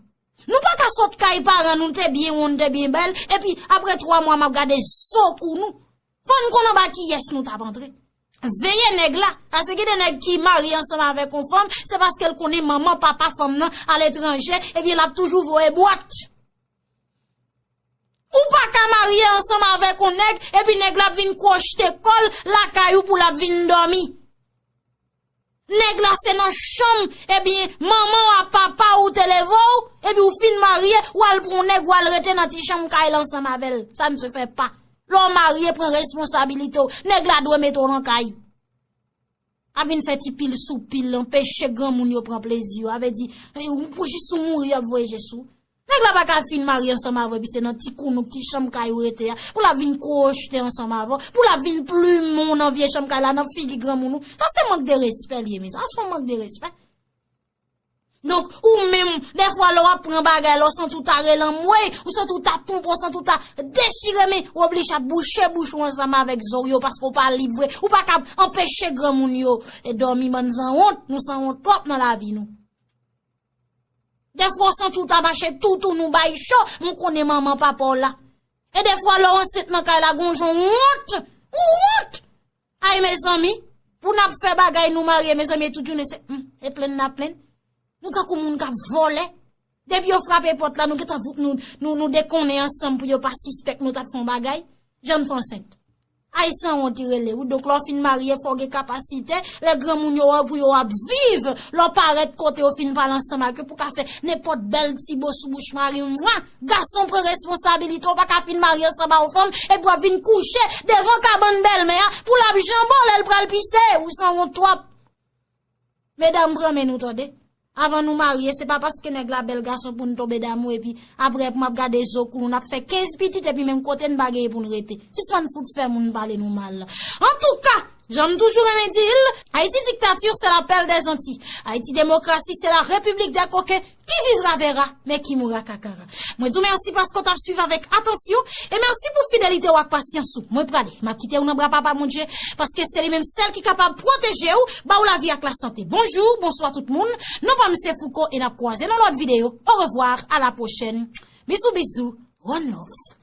Nou pa ka sot kay paran nou, te byen won, te byen bèl, epi apre twa mwa, m ap gade zo kou nou. Fò n konn anba kiyès nou t ap antre. Veye nèg la, paske gen de nèg ki marye ansanm avèk yon fanm, se paske l konnen manman, papa fanm nan aletranje, ebyen l ap toujou voye bwat. Ou pa ka marye ansanm avèk yon nèg, epi nèg la ap vin kwochte kò l lakay ou pou l ap vin dòmi. Nèg la se nan chanm, ebyen, manman w ak papa w te leve w, epi w fin marye, w al pran yon nèg, w al rete nan ti chanm kay la ansanm avè l. Ça ne se fait pas. Lè w marye, pran responsabilite w. Nèg la dwe mete w nan kay. Ap vin fè ti pil sou pil, anpeche granmoun yo pran plezi yo. Sa vle di, eh, ou pou jis ou mouri, y ap voye je sou. Nèg la pa ka fin marye ansanm avè w, epi se nan ti kounouk, ti chanm kay ou rete a, pou l ap vin kwochte ansanm avè w, pou l ap vin plimen w nan vye chanm kay la, nan figi granmoun ou. Sa se mank de respè l ye, mezanmi. Sa se yon mank de respè. Donk, ou menm, dèfwa lè w ap pran bagay la, w santi w ta rele anmwey, ou santi w ta ponpe, w santi w ta dechire, men ou oblije ap bouche bouch ou ansanm avèk zo w yo, paske w pa lib vre. Ou pa ka anpeche granmoun yo, e, dòmi, bann sanwont, nou sanwont twòp nan lavi nou. Dèfwa w santi w ta mache toutou nou bay cho, men w konnen manman papa w la. E dèfwa lè w ansent nan kay la, gon jan w wont, ou wont. Ay, mezanmi, pou n ap fè bagay nou marye, mezanmi, e tout jounen se, hmm, e plenn n ap plenn. Nou tankou moun k ap vòlè. Depi yo frape pòt la, nou gentan vout, nou, nou, nou dekonnen ansanm pou yo pa sispèk nou t ap fè yon bagay. Jan n fè ansent. Ay, sanwont li rele wi. Donk, lè w fin marye, fò w gen kapasite. Lè granmoun yo wè w pou yo ap viv, lè w parèt kote yo fin pale ansanm ak yo pou ka fè nenpòt bèl ti bo sou bouch mari w. Mwa! Gason pran responsabilite w, pa ka fin marye ansanm a yon fanm, epi w ap vin kouche devan kabann bèlmè a pou l ap janbe w lè l pral pise, ou sanwont twòp. Medam, pran men nou tande. Avan nou marye, se pa paske nèg la bèl gason pou n tonbe damou, epi apre pou m ap gade zo koul ou, n ap fè kenz pitit, epi menm kote n pa genyen pou n rete. Sispann fout fè moun pale nou mal. Antouka, jan m toujou renmen di l, Haïti dictature, c'est la perle des Antilles. Haïti démocratie, c'est la République des coquins. Qui vivra verra, mais qui mourra kakara. Mwen di w mèsi paske w t ap swiv avèk atansyon, e mèsi pou fidelite w ak pasyans ou. Mwen prale, m ap kite w nan bra Papa Bondye, paske se li menm sèl ki kapab pwoteje w, ba w lavi ak lasante. Bonjou, bonswa tout moun. Non pa m se Fouco e n ap kwaze nan lòt videyo. Au revoir, à la prochaine. Bizou, bizou. One love.